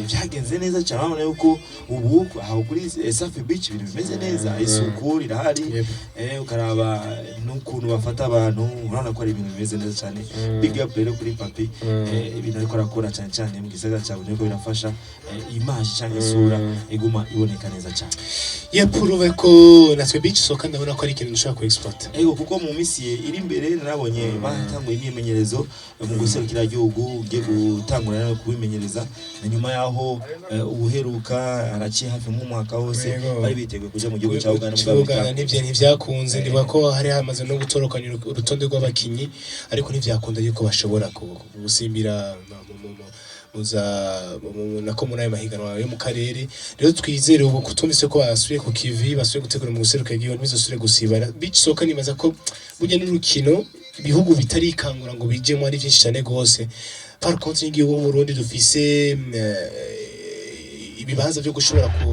[SPEAKER 1] Byagenze neza cyane. Urabona yuko ubu aho kuri Safi Beach ibintu bimeze neza. neza, isuku rirahari. Ukaraba n'ukuntu bafata abantu, urabona ko ari ibintu bimeze neza cyane. Big up rero kuri Papi, ibintu ariko arakora cyane cyane mu gisagara cya Bujumbura birafasha image cyangwa isura iguma iboneka neza cyane.
[SPEAKER 2] Yep, urumva ko natwe beach soccer ndabona ko ari ikintu dushobora ku export.
[SPEAKER 1] Ego, kuko mu minsi iri imbere narabonye batanguye imyimenyerezo mu guserukira igihugu, ugiye gutangura no kubimenyereza na nyuma yaho ubuheruka haraciye hafi nk'umwaka wose bari biteguye kuja mu gihugu cya Uganda mugabo
[SPEAKER 2] Uganda ntivyakunze. Ndibuka ko hari hamaze no gutorokanya urutonde rw'abakinyi, ariko ntivyakunda yuko bashobora gusimbira muza nako muri ayo mahiganwa yo mu karere. Rero twizere ubu kutumvise ko basubiye ku kivi, basubiye gutegura mu guseruka igihugu, ntibizosubire gusibara. Beach soccer nibaza ko burya n'urukino ibihugu bitarikangura ngo bijemo ari byinshi cyane gose. Par contre, n'igihugu mu Burundi dufise ibibanza byo gushobora ku